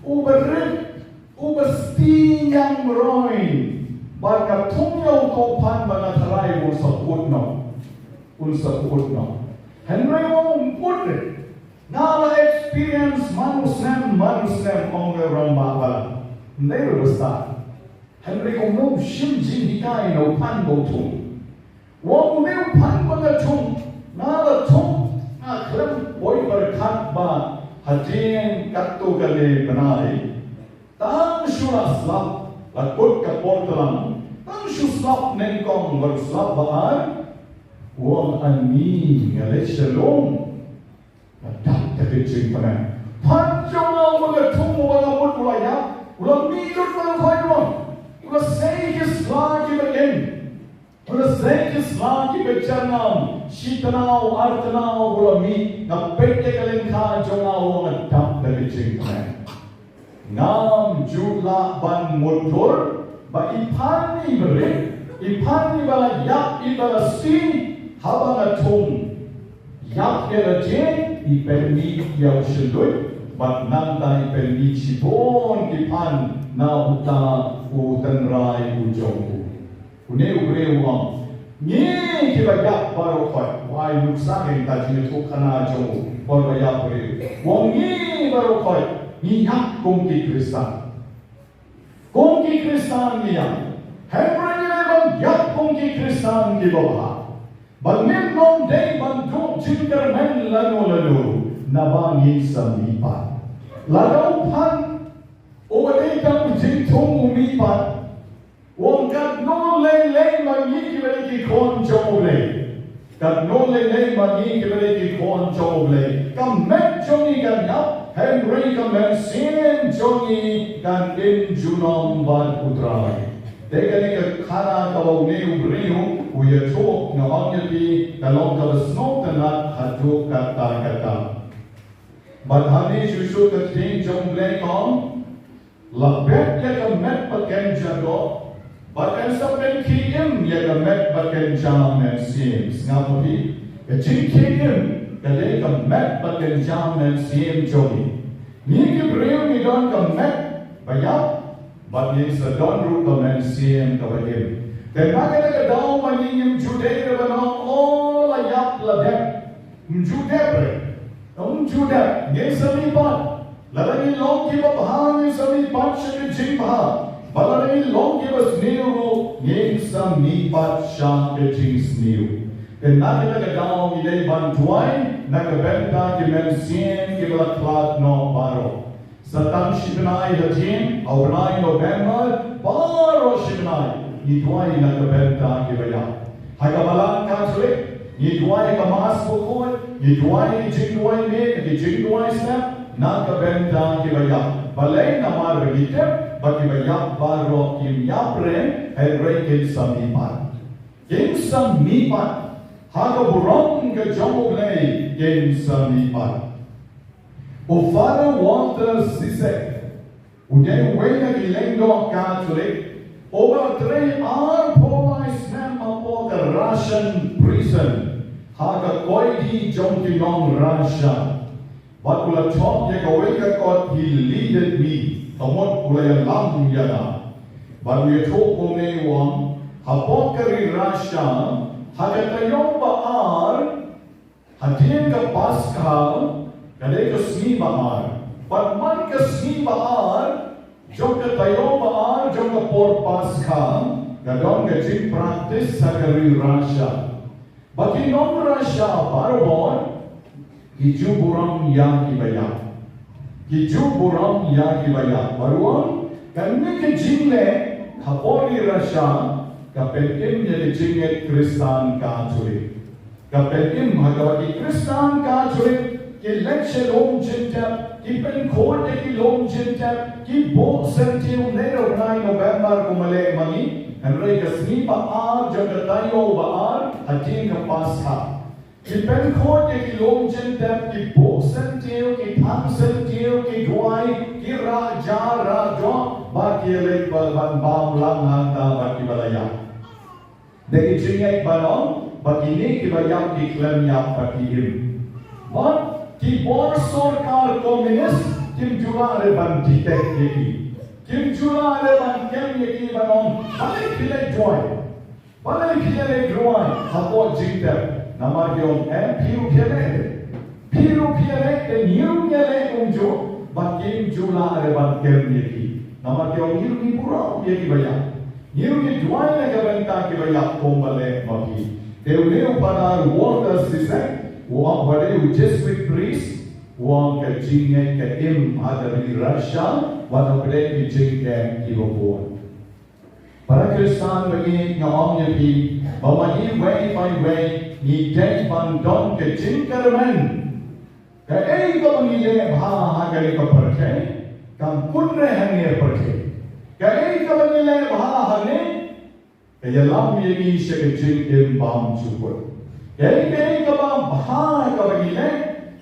uba rit, uba stiang roi, bad nga thung ïa uto u phan ba nga tharai un sa pyut noh. Un sa pyut noh. Hynrei u ong um pyut re. Nga la experience man u snem, man u snem, ong u rangbah balang. Ym dei ruh ba stad. Hynrei kumno u shim jinghikai na u phan ba u thung. U ong une u phan ba nga thung, nga la thung Khlem poi pyrkhat ba hadien katto katne bnai, tang shu la slap, la kut ka por tlang, tang shu slap nyngkong bad slap ba ar, u ong, ani nga leit sha lum, nga dap da ka jingkmen. Phan jong nga uba nga thung, uba nga mut u la ïap, u la mih lut na u khoi ruh, u la sei ki sla kiba im. U la sei ki sla kiba jyrngam, shi tnat, ar tnat, u la mih, nga peit ïa ka lyngkha jong nga, u ong, nga dap da ka jingkmen. Ngam ju lah ban mutdur ba i phan i mrit, i phan iba la ïap, iba la sih, haba nga thung. Ïap ïa la jin, i pynmih ïa u shynduit, bad nangta i pynmih shibun ki phan na uta u tynrai u jong u. Une u briew u ong, ngi kiba ïap baroh khoit, u ai nuksa ïa kita ki jingïathuhkhana jong u por ba ïap briew. U ong, ngi baroh khoit ngi ïap kum ki Khristan. Kum ki Khristan ngi ïap. Hynrei ngi dei ban ïap kum ki Khristan kiba bha. Ba ngim nym dei ban duh jingkyrmen lano lano, naba ngin sa mihpat. Lada u phan uba dei tang u jingthung u mihpat, u ong, katno lei lei ma ngi kiba dei ki khun jong U Blei. Katno lei lei ma ngi kiba dei ki khun jong U Blei. Ka met jong ngi kan ïap, hynrei ka mynsiem jong ngi kan im junom bad U Trai. Te kane ka khana kaba une u briew u ïathuh, nga ong ïa phi, ka long kaba sngewtynnat haduh katta katta. Bad hangne shuh shuh ka ktien jong U Blei ka ong, la bet ïa ka met ba kynja doh, bad yn sa pynkhie im ïa ka met ba kynja mynsiem. Sngap ma phi, ka jingkhie im ka dei ka met ba kynja mynsiem jong ngi. Ngi ki briew ngi don ka met ba ïap, bad ngin sa don ruh ka mynsiem kaba im. Te na kata ka daw ma ngi ngim ju dei re ban ong, o, la ïap la dep. Ym ju dep re. Ym ju dep. Ngin sa mihpat. Lada ngi long kiba bha ngin sa mihpat sha ka jingbha. Bad lada ngi long kiba sniew ruh ngin sa mihpat sha ka jingsniew. Te na kata ka daw ngi dei ban duwai na ka bynta ki mynsiem kiba la khlad noh baroh. Sa tang shi bnai hadien, ha u bnai November, baroh shi bnai ngi duwai na ka bynta kiba ïap. Ha ka Balang Katholik ngi duwai ka Mass bakhuid, ngi duwai ki jingduwai miet, ki jingduwai step na ka bynta kiba ïap. Balei? Namar ba ngi tip ba kiba ïap baroh kim ïap re, hynrei kin sa mihpat. Kin sa mihpat. Ha ka burom ka jong U Blei kin sa mihpat. U Father Walter Zizek, u dei uwei na ki lyngdoh Katholik uba la trei arphew lai snem hapoh ka Russian prison ha ka koidi jong ki nong Russia. Bad u la thoh ïa kawei ka kot, He leadeth me, ka mut u la ïalam ïa nga. Bad u ïathuh kumne, u ong, hapoh ka ri Russia, ha ka taïew ba ar hadien ka Paskha, ka dei ka sngi ba ar. Bad man ka sngi ba ar jong ka taïew ba ar jong ka por Paskha, ka don ka jingpraktis ha ka ri Russia. Ba ki nong Russia barabor ki ju burom ïa kiba ïap. Ki ju burom ïa kiba ïap. Bad u ong, kane ka jingleh hapoh ri Russia ka pynim ïa ka jingngeit Khristan Katholik. Ka pynim ha kaba ki Khristan Katholik ki leit sha lum jingtep, ki pynkhuid ïa ki lum jingtep, ki buh syntiew, ne u bnai November kumba leh ma ngi. Hynrei ka sngi ba ar jong ka taïew ba ar hadien ka Paskha, ki pynkhuid ïa ki lum jingtep, ki buh syntiew, ki thang syntiew, ki duwai, ki rah ja rah doh, bad ki leit ban bam lang hangta bad kiba la ïap. Da ki jingngeit ban ong ba kine kiba ïap ki khlem ïap bad ki im. Bad ki bor sorkar komunist kim ju lah re ban detect ïa ki. Kim ju lah re ban kem ïa ki ban ong, balei phi leit duwai? Balei phi leit duwai hapoh jingtep? Namar ki ong, em, phi ruh phi leit. Phi ruh phi leit, te ngi ruh ngi leit kumjuh, bad kim ju lah re ban kem ïa ki. Namar ki ong, ngi ruh ngi burom ïa kiba ïap. Ngi ruh ngi duwai na ka bynta kiba ïap kumba leh ma phi. Te une u Father Walter Zizek, U ong ba dei u Jesuit priest, u ong ka jingngeit ka im ha ka ri Russia, wat hapdeng ki jingeh kiba bun. Para Khristan ba ïeit, nga ong ïa phi ba ma iwei pa iwei ngi dei ban don ka jingkyrmen. Kaei kaba ngi leh bha ha kane ka pyrthei, kan kut re hangne pyrthei. Kaei kaba ngi leh bha hangne, ka ïalam ïa ngi sha ka jingim bymjukut. Kaei kaei kaba bha kaba ngi leh,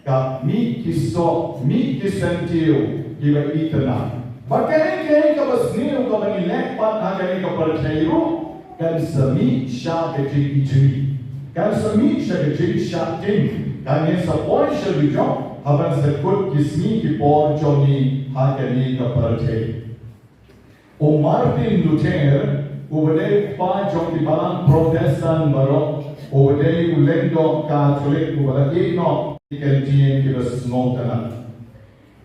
ka mih ki soh, mih ki syntiew kiba itynnad. Bad kaei kaei kaba sniew kaba ngi leh pat ha kane ka pyrthei ruh, kan sa mih sha ka jingijli, kan sa mih sha ka jingshah ting. Kan ïa sa poi sha dujok haba sa kut ki sngi ki por jong ngi ha kane ka pyrthei. U Martin Luther, uba dei u kpa jong ki balang Protestant baroh, uba dei u lyngdoh Katholik uba la ïehnoh ïa ki ktien kiba sngewtynnad.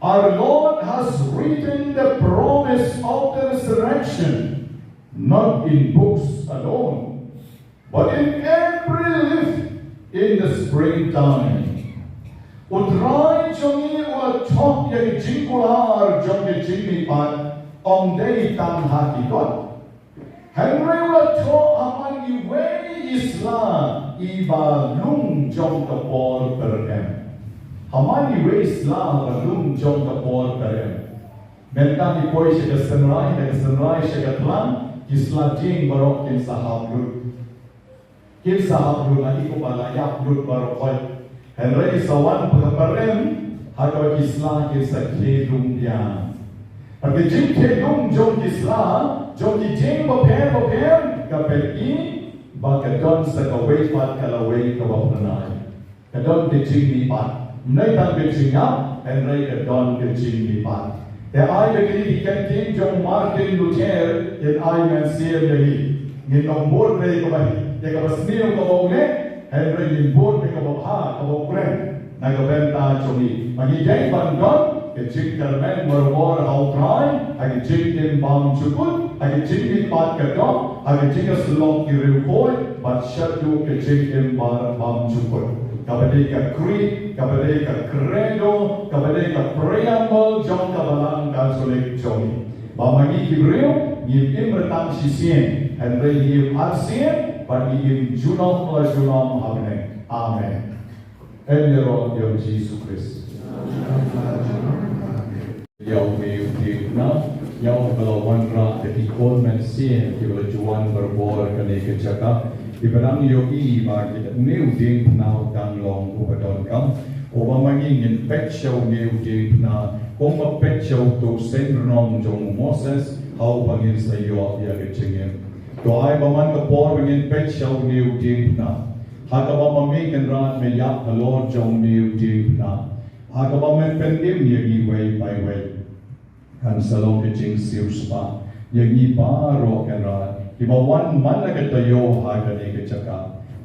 Our Lord has written the promise of the resurrection, not in books alone, but in every leaf in the springtime. U Trai jong ngi u la thoh ïa ka jingkular jong ka jingmihpat, ym dei tang ha ki kot. Hynrei u la thoh ha man iwei i sla iba lung jong ka por kyrem. Ha man iwei i sla ba lung jong ka por kyrem. Mynta ngi poi sha ka synrai, na ka synrai sha ka tlang, ki sla dieng baroh kin sa hap lut. Kin sa hap lut, na i kumba la ïap lut baroh khoit. Hynrei sa wan pyrem ha kaba ki sla kin sa khie lung biang. Bad ka jingkhie lung jong ki sla, jong ki dieng bapher bapher, ka pyni ba ka don sa kawei pat ka lawei kaba phyrnai. Ka don ka jingmihpat. Ym dei tang ka jingïap, hynrei ka don ka jingmihpat. Te ai ba kine ki ktien jong Martin Luther kin ai mynsiem ïa ngi. Ngin ym bud ïa kaba, ïa kaba sniew kaba u leh, hynrei ngin bud ïa kaba bha kaba u kren na ka bynta jong ngi. Ba ngi dei ban don ka jingkyrmen barabor ha u Trai, ha ka jingim bymjukut, ha ka jingmihpat ka doh, ha ka jingïasyllok ki riewkhuid, bad shaduh ka jingim bymjukut. Kaba dei ka creed, kaba dei ka credo, kaba dei ka preamble jong ka Balang Katholik jong ngi. Ba ma ngi ki briew, ngim im re tang shisien, hynrei ngi im arsien, bad ngi im junom la junom ha bneng. Amen. Em ïaroh ïa u Jisu Khrist. Ïa une u diengphna, ïa uba la wanrah da ki khun mynsiem kiba la ju wan barabor kane ka jaka. Kiba dang ïohi ba kane u diengphna u dang long uba donkam. Uba ma ngi ngin peit sha une u diengphna, kumba peit sha uto u seng rnong jong u Moses, ha uba ngin sa ïoh ïa ka jingim. To ai ba man ka por ba ngin peit sha une u diengphna. Ha kaba ma me Kynrad me ïap halor jong une u diengphna. Ha kaba me pynim ïa ngi iwei pa iwei. Kan sa long ka jingsiewspah ïa ngi baroh Kynrad kiba wan man la ka taïew ha kane ka jaka.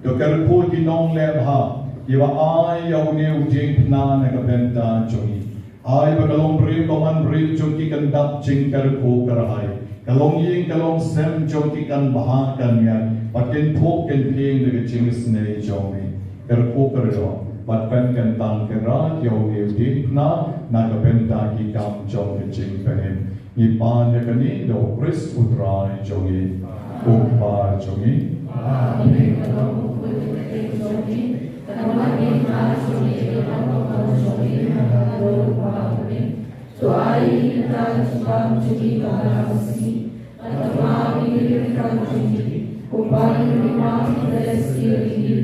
To kyrkhu ki nongleh bha kiba ai ïa une u diengphna na ka bynta jong ngi. Ai ba ka long briew ka man briew jong ki kan dap jingkyrkhu kyrhai. Ka longïing ka longsem jong ki kan bha kan miat bad kin phuh kin phieng da ka jingisynei jong me. Kyrkhu kyrdoh bad pynkyntang Kynrad ïa une u diengphna na ka bynta ki kam jong ka jingpynim. Ngi pan ïa kane da u Khrist u Trai jong ngi. U Kpa jong ngi. To ai ïa ngi mynta ka jingbam jong ngi ba ha ka sngi. Bad to map ïa ngi ki ryngkat jong ngi kumba ngi map ïa ki ba la sniew ïa ngi.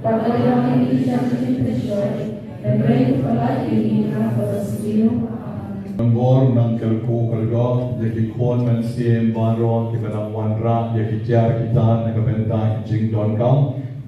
Bad lada ngi ïa ngi ki jingpynshoi, hynrei to pyllait ïa ngi na kaba sniew. Amen. Nang bor nang kyrkhu kyrdoh ïa ki khun mynsiem baroh kiba dang wanrah ïa ki kiar ki tan na ka bynta ki jingdonkam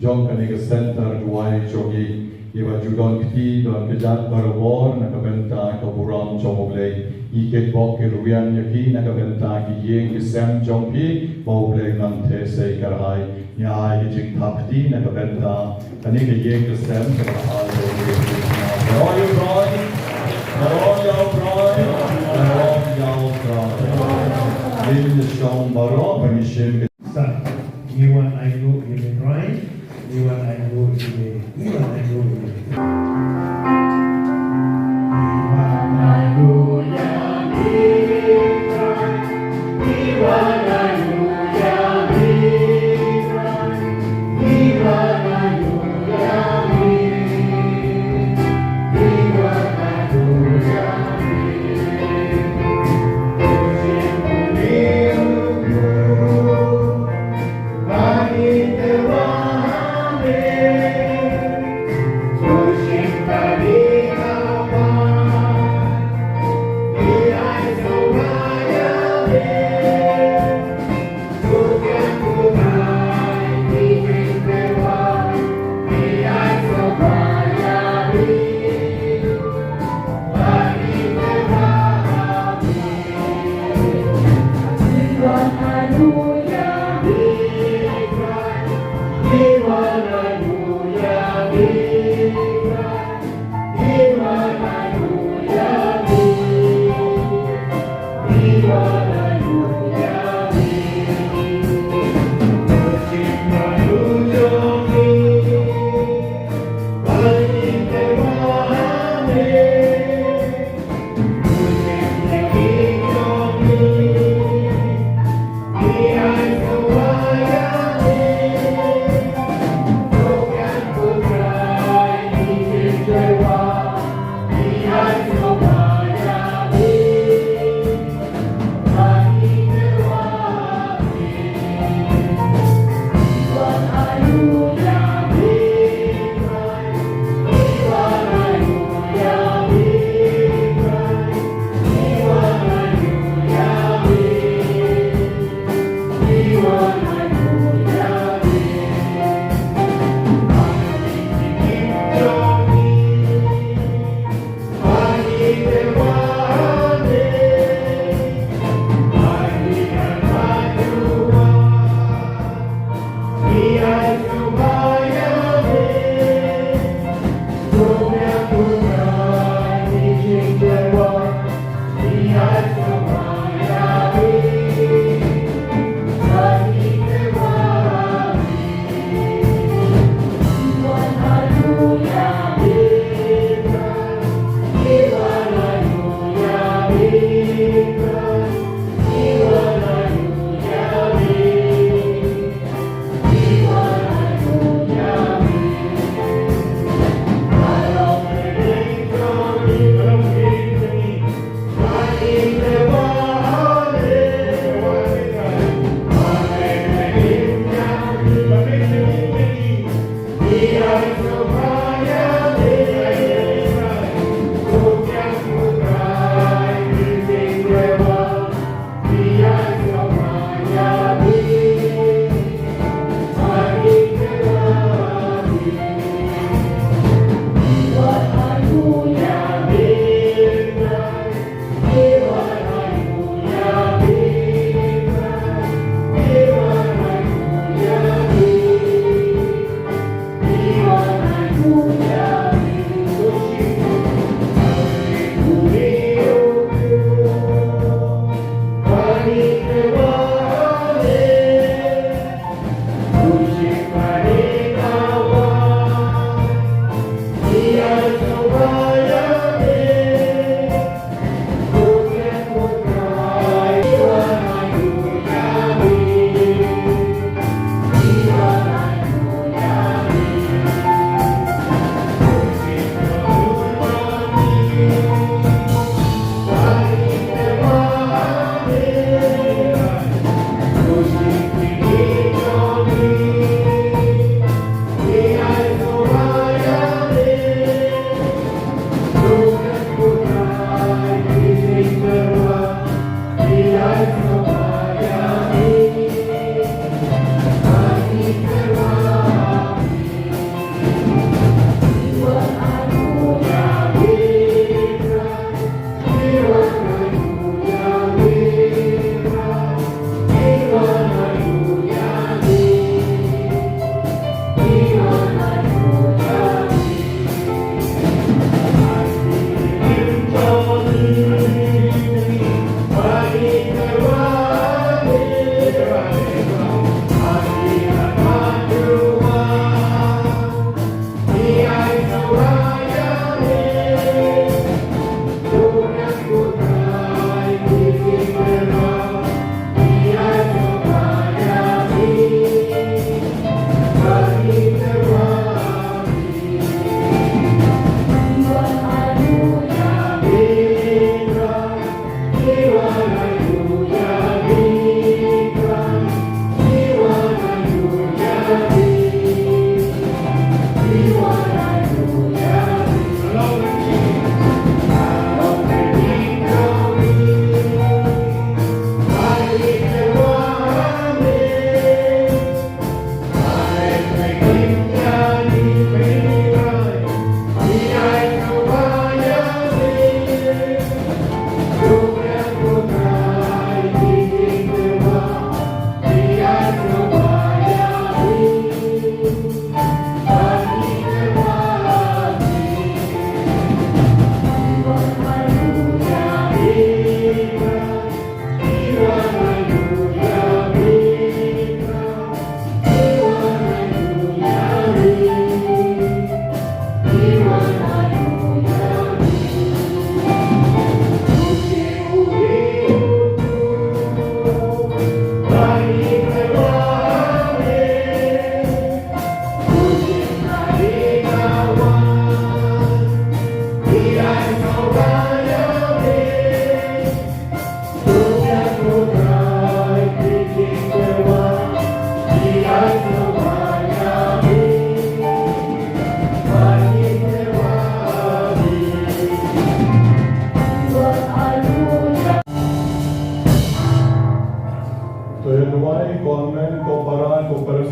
jong kane ka center duwai jong ngi. Kiba ju don kti don kjat barabor na ka bynta ka burom jong U Blei. Ngi kitbok kitrwiang ïa ki na ka bynta ki ïing ki sem jong ki ba U Blei un nang theh sei kyrhai. Ngi ai ki jingthap kti na ka bynta kane ka ïing ka sem kaba la ai da U Blei. Baroh ïa U Trai, baroh ïa U Trai, baroh ïa U Trai. Ngin ïa shong baroh ba ngin shim. Sa, ngi wan ainguh ïa U Trai, ngi wan ainguh ïa, ngi wan ainguh ïa.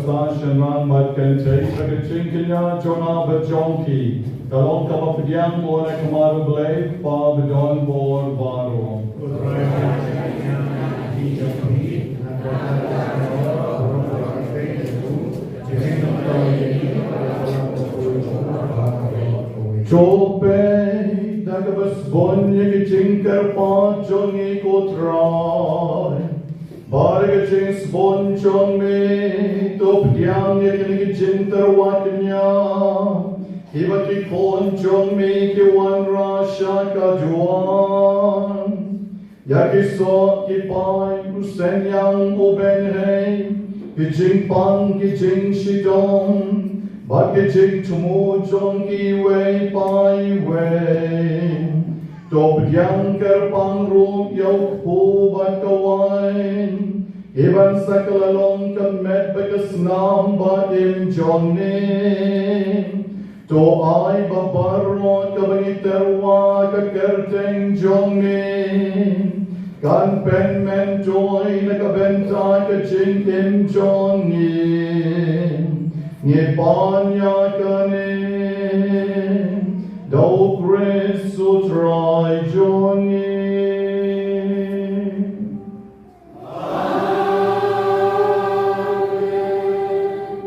Sa shynrang bad kynthei, ba ka jingkñia jong nga bad jong phi ka long kaba pdiang bor ha khmat U Blei, U Kpa badonbor baroh. To peit da kaba sbun ïa ka jingkyrpad jong ngi, ko Trai. Bad da ka jingsbun jong me, to pdiang ïa kine ki jingtyrwa kñia, kiba ki khun jong me ki wanrah sha ka duwan. Ïa ki soh ki pai, u synñiang u bynhei, ki jingpang ki jingshitom, bad ki jingthmu jong kiwei pa iwei. To pdiang kyrpang ruh ïa u kpu bad ka wain, kiban sa kylla long ka met bad ka snam ba im jong me. To ai ba baroh kaba ngi tyrwa ha ka kyrteng jong me, kan pynmyntoi na ka bynta ka jingim jong ngi. Ngi pan ïa kane da U Khrist U Trai jong ngi.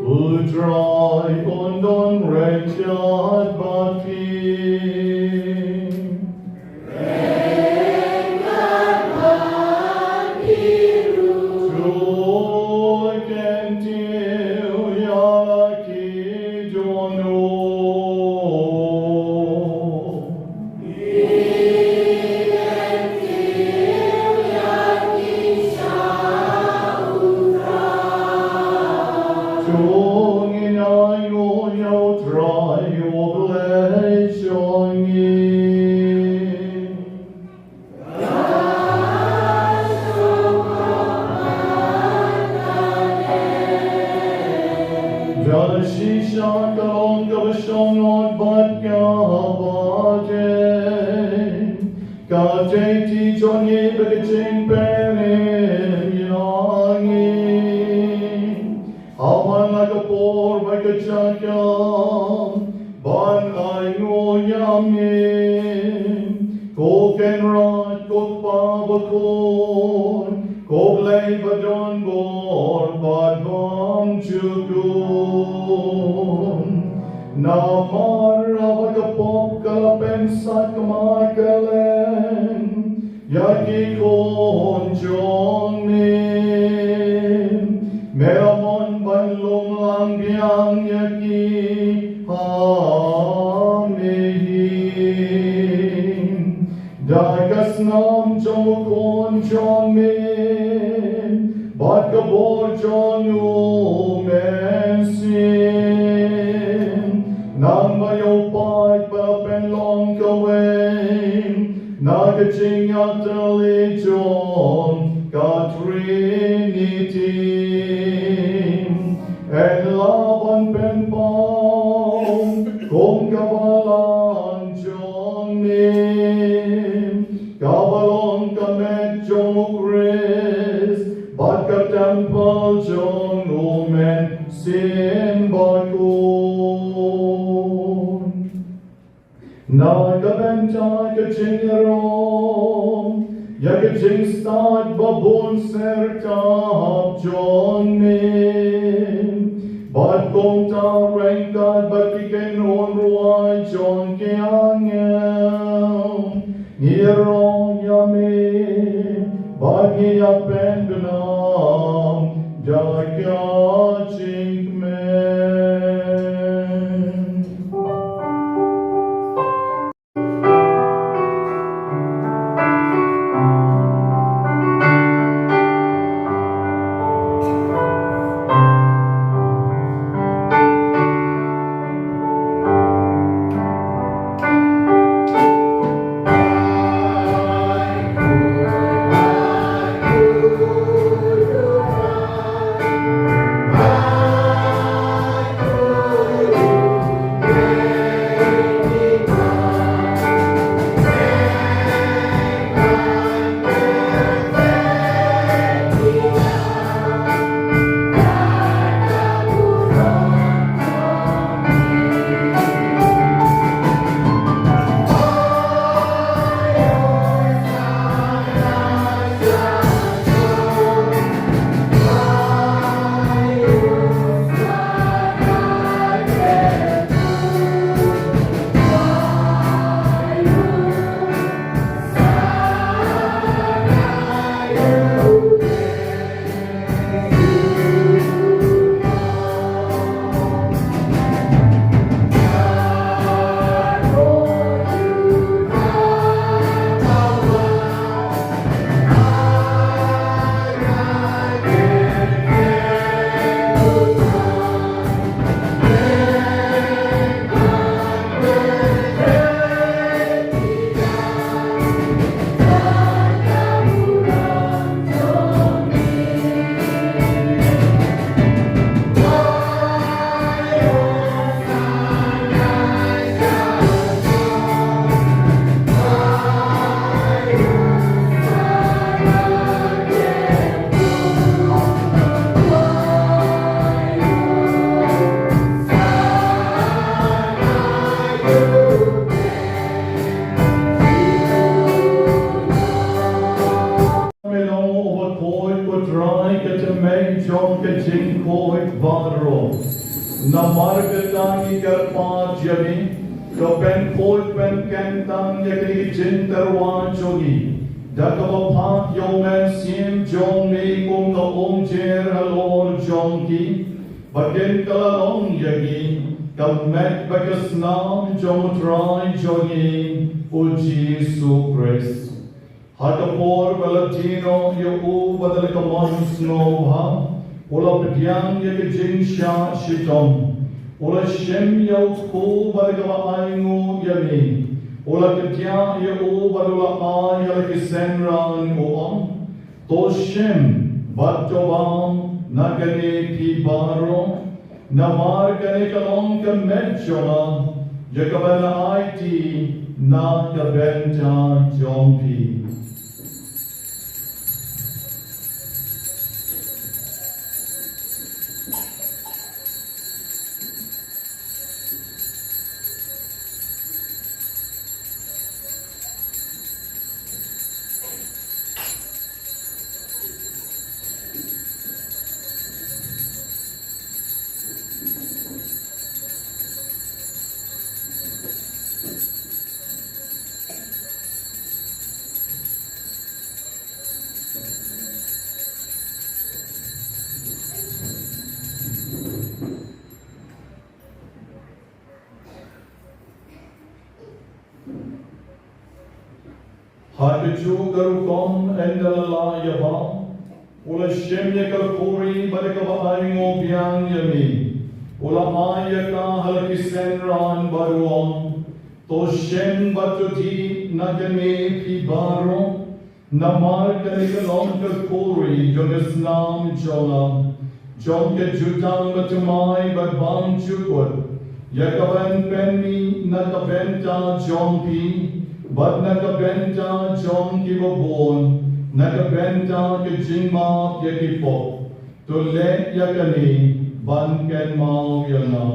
U Trai un don ryngkat bad phi. To kyntiew ïa la ki dohnud. To ngin ainguh ïa U Trai U Blei jong ngi. Da shisha ka long kaba shongkun bad kaba dei, ka dei ti jong ngi bad ka jingpynim ïa ngi. Ha man la ka por bad ka jaka, ban ainguh ïa me, ko Kynrad, ko Kpa bakhuid, ko Blei badonbor bad bymjukut. Namar ba ka pop ka la pynsakma kylleng ïa ki khun jong me. Me la mon ban lum lang biang ïa ki ha me hi. Da ka snam jong u Khun jong me bad ka bor jong U Mynsiem, nang ba ïa u paid ba pynlong kawei na ka jingïatylli jong ka Trinity. Yn lah ban pynpaw kum ka balang jong me, kaba long ka met jong U Khrist bad ka templ jong U Mynsiem Bakhuid. Na ka bynta ka jingïaroh ïa ka jingstad ba bun syrtap jong me, bad kumta ryngkat bad ki kynhun rwai jong ki angel, ngi ïaroh ïa me bad ngi ïapynbna da ka jingkmen. Jingkhuid baroh. Namar kata ngi kyrpad ïa me, to pynkhuid pynkyntang ïa kine ki jingtyrwa jong ngi da kaba phah ïa u Mynsiem jong me kum ka umjer halor jong ki, ba kin kylla long ïa ngi ka met bad ka snam jong u Trai jong ngi u Jisu Khrist. Ha ka por ba la die noh ïa u bad la ka mon sngewbha, u la pdiang ïa ka jingshah shitom. U la shim ïa u kpu bad kaba ainguh ïa me. U la kdiah ïa u bad u la ai ïa la ki synran, u ong, to shim bad to bam na kane phi baroh. Namar kane ka long ka met jong nga, ïa kaba ngan aiti na ka bynta jong phi. Ha kajuh ka rukom ynda la lah ïa bam, u la shim ïa ka khuri bad kaba ainguh biang ïa me. U la ai ïa ka ha la ki synran bad u ong, to shim bad to dih na kane phi baroh. Namar kane ka long ka khuri jong ka snam jong nga, jong ka jutang bathymmai bad bymjukut, ïa kaban pynmih na ka bynta jong phi bad na ka bynta jong kiba bun, na ka bynta ka jingmap ïa ki pop. To leh ïa kane ban kynmaw ïa nga.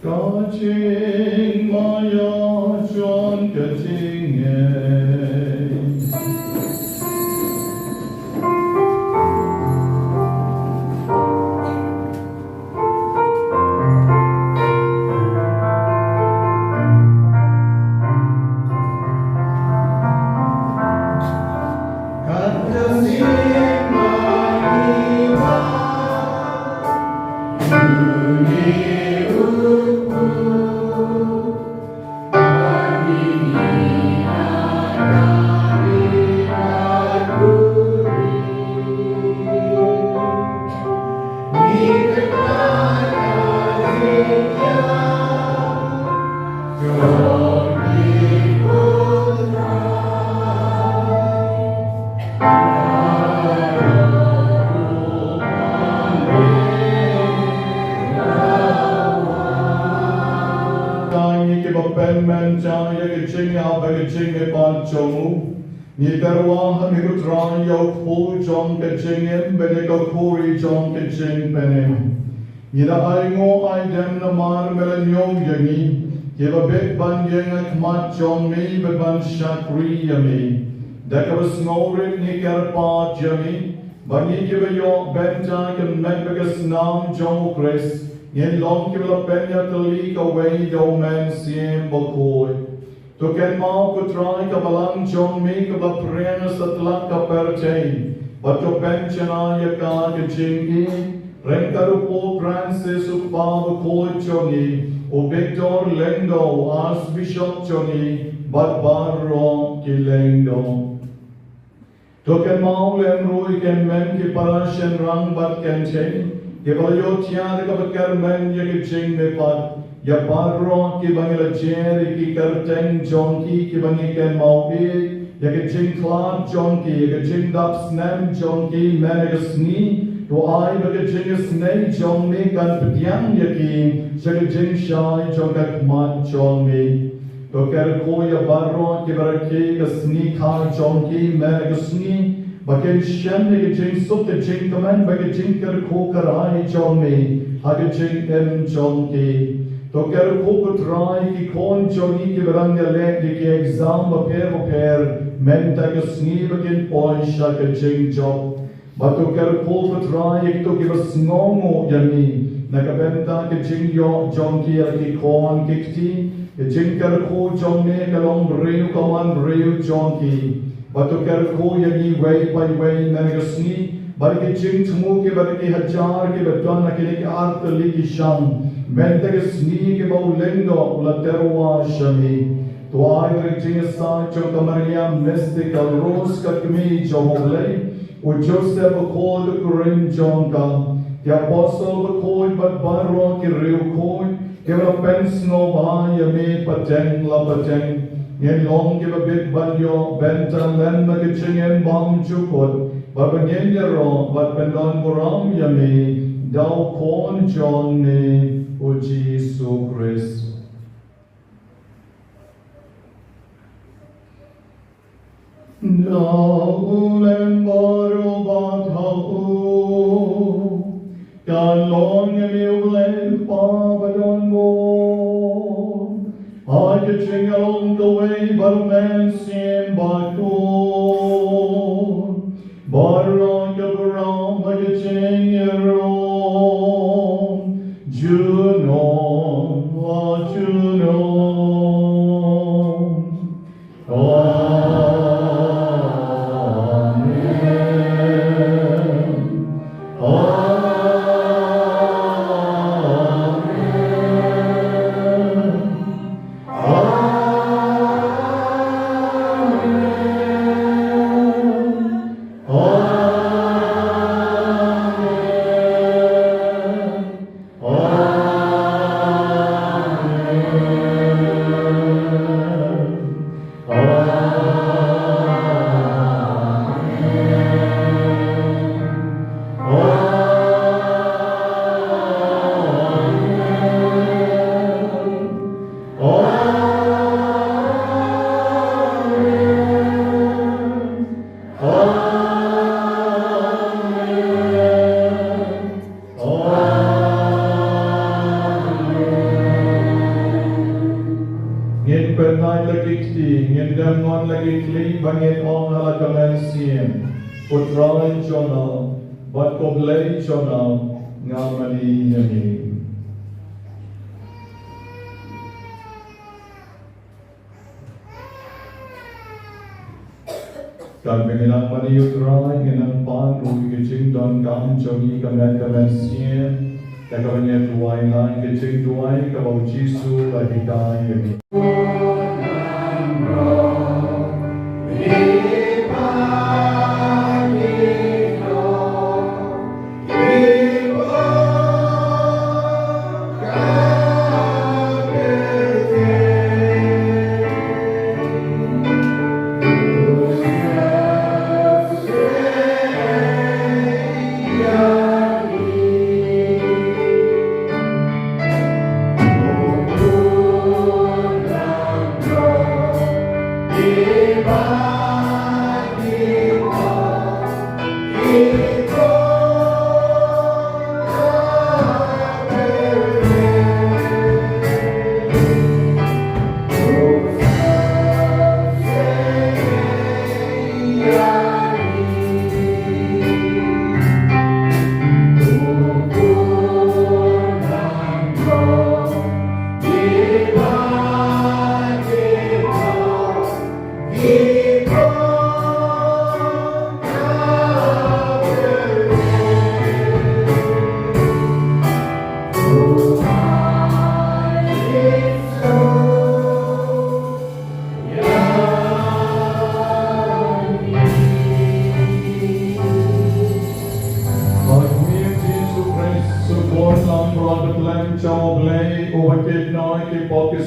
Ka jingmaïa jong ka jingngeit. Ngi kiba pynmynta ïa ka jingïap bad ka jingmihpat jong u, ngi tyrwa ha me ko Trai ïa u kpu jong ka jingim bad ïa ka khuri jong ka jingpynim. Ngi da ainguh aidem namar me la ñiew ïa ngi kiba bit ban ïeng ha khmat jong me bad ban shakri ïa me. Da kaba sngewrit ngi kyrpad ïa me ba ngi kiba ïoh bynta ka met bad ka snam jong u Khrist, ngin long kiba la pynïatylli kawei da u Mynsiem Bakhuid. To kynmaw ko Trai ka balang jong me kaba la pyrshang satlak ka pyrthei, bad to pynshna ïa ka ka jingïeit ryngkat u Pope Francis, u Kpa Bakhuid jong ngi, u Victor Lyngdoh, u Archbishop jong ngi, bad baroh ki lyngdoh. To kynmaw lem ruh ïa ki hynmen ki para shynrang bad kynthei Kiba la ïoh thiah da kaba kyrmen ïa ka jingmihpat, ïa baroh kiba ngi la jer ïa ki kyrteng jong ki kiba ngi kynmaw ïeit, ïa ka jingkhlad jong ki, ïa ka jingdap snem jong ki mynta ka sngi, to ai ba ka jingisynei jong me kan pdiang ïa ki sha ka jingshai jong ka khmat jong me. To kyrkhu ïa baroh kiba rakhe ka sngi kha jong ki mynta ka sngi, ba kin shem ïa ka jingsuk ka jingkmen bad ka jingkyrkhu ka rai jong me ha ka jingim jong ki. To kyrkhu ko Trai ki khun jong ngi kiba dang ïaleh ïa ki exam bapher bapher mynta ka sngi ba kin poi sha ka jingjop. Bad to kyrkhu ko Trai ïa kito kiba sngewnguh ïa ngi na ka bynta ka jingïoh jong ki ïa la ki khun ki kti, ka jingkyrkhu jong me ka long briew ka man briew jong ki. Bad to kyrkhu ïa ngi wei pa wei mynta ka sngi, bad ki jingthmu kiba da ki hajar kiba don ha kine ki artylli ki shnong mynta ka sngi kiba u lyngdoh u la tyrwa sha me. To ai ba ka jingïasaid jong ka Maria Mystical Rose ka kmie jong U Blei, u Joseph bakhuid u kurim jong ka, ki apostol bakhuid bad baroh ki riewkhuid kiba la pynsngewbha ïa me pateng la pateng, ngin long kiba bit ban ïoh bynta lem na ka jingim bymjukut, bad ba ngin ïaroh bad pyndonburom ïa me da u Khun jong me u Jisu Khrist. Da u lem baroh bad ha u, kan long ïa me U Blei Kpa badonbor. Ha ka jingïalong kawei bad U Mynsiem Bakhuid, baroh ka burom bad ka jingïaroh junom la junom. Amen. Amen. Amen. Amen. Amen. Amen. Amen. Amen. Amen. Ngin pynïaid la ki kti, ngin dem ngon la ki khlieh, ba ngin ong ha la ka mynsiem: Ko Trai jong nga, bad ko Blei jong nga, nga mane ïa me. Katba ngi nang mane ïa U Trai, ngi nang pan ruh ïa ka jingdonkam jong ngi ka met ka mynsiem, da kaba ngi duwai lang ïa ka jingduwai kaba U Jisu u la hikai ïa ngi.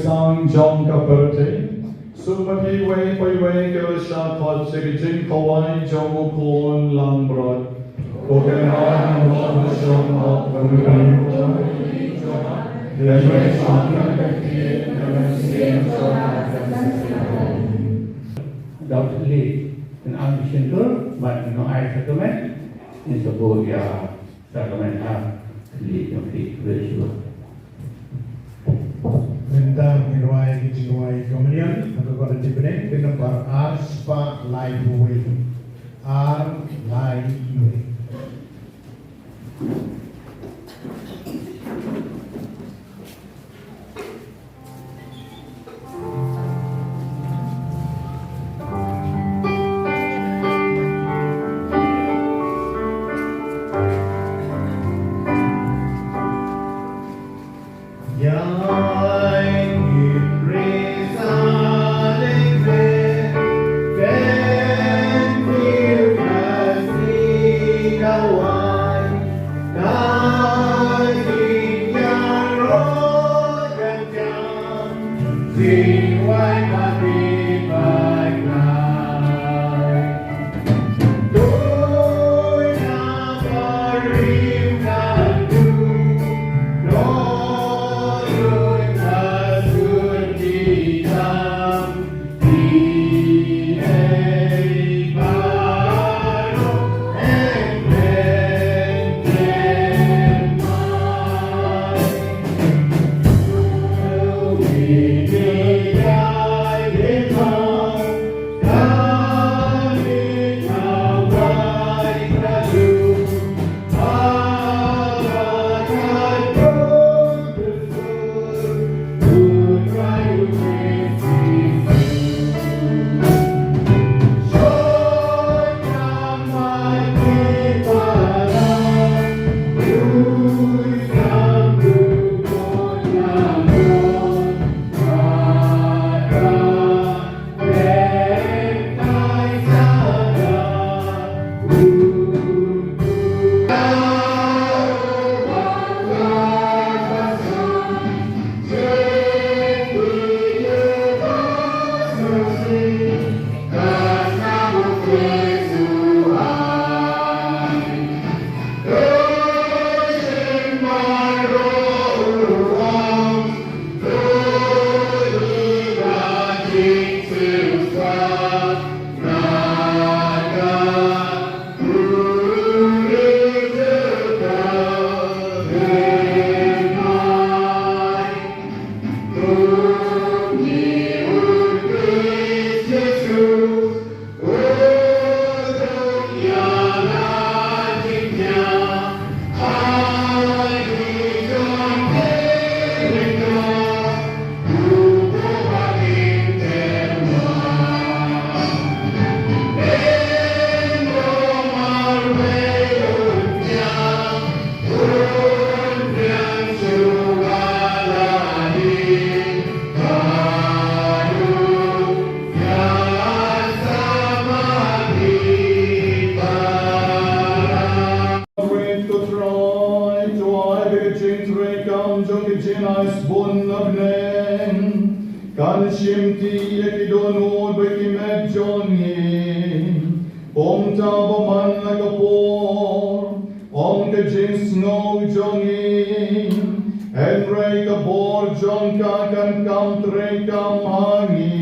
Sang jong ka pyrthei. Sngewbha phi iwei pa iwei ki la shah khot sha ka jingkhawai jong u khun langbrot. Ko Kynrad, Dr. Lee, yn am shyntur bad ngin ai sacrament, ngin sa buh ïa sacrament ha Lee jong phi, Lee shuwa. Mynta ngin rwai ki jingrwai communion ha ka Kynrad Jingpynïaid, ka nombar ar spah laiphew wei. Ar lai wei. Ko Trai, to ai ba ka jingtrei kam jong ka jingaiñbun na bneng kan shimti ïa ki dohnud bad ki met jong ngi. Kumta ba man la ka por, ong ka jingsngew jong ngi, hynrei ka bor jong ka kan kam treikam ha ngi.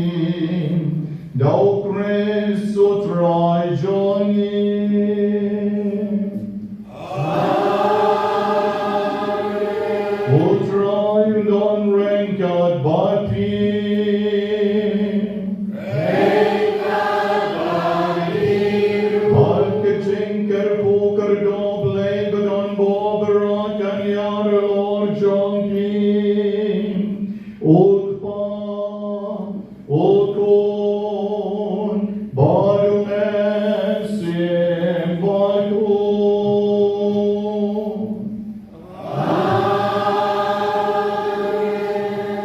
Da U Khrist U Trai jong ngi. U Trai un don ryngkat bad phi. Bad ka jingkyrkhu kyrdoh Blei ba don bor ba kan ïarap halor jong phi. U Kpa, U Khun, bad U Mynsiem Bakhuid.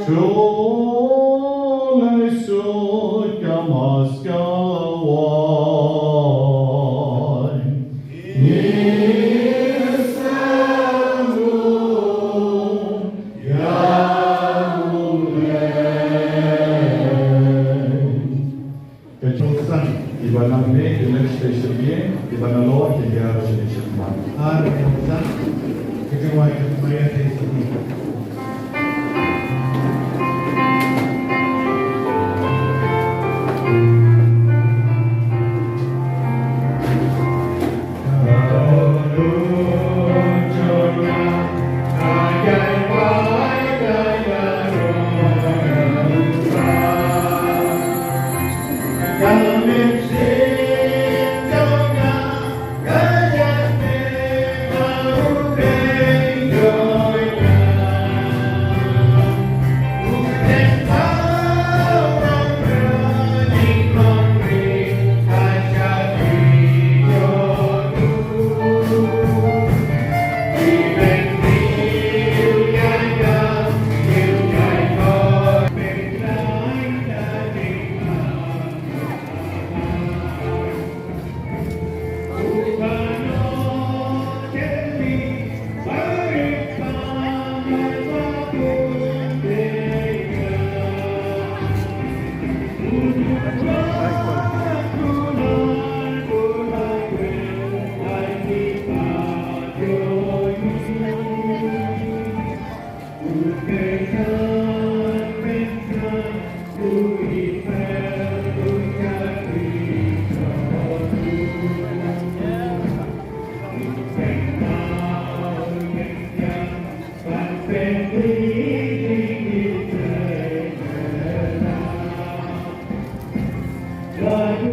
To leit suk ka Mass ka la wai. Ngi sngewthuh ïa U Blei. Iba na lo ki ya resolution ba. Ar, kita kita wai kita maya kita.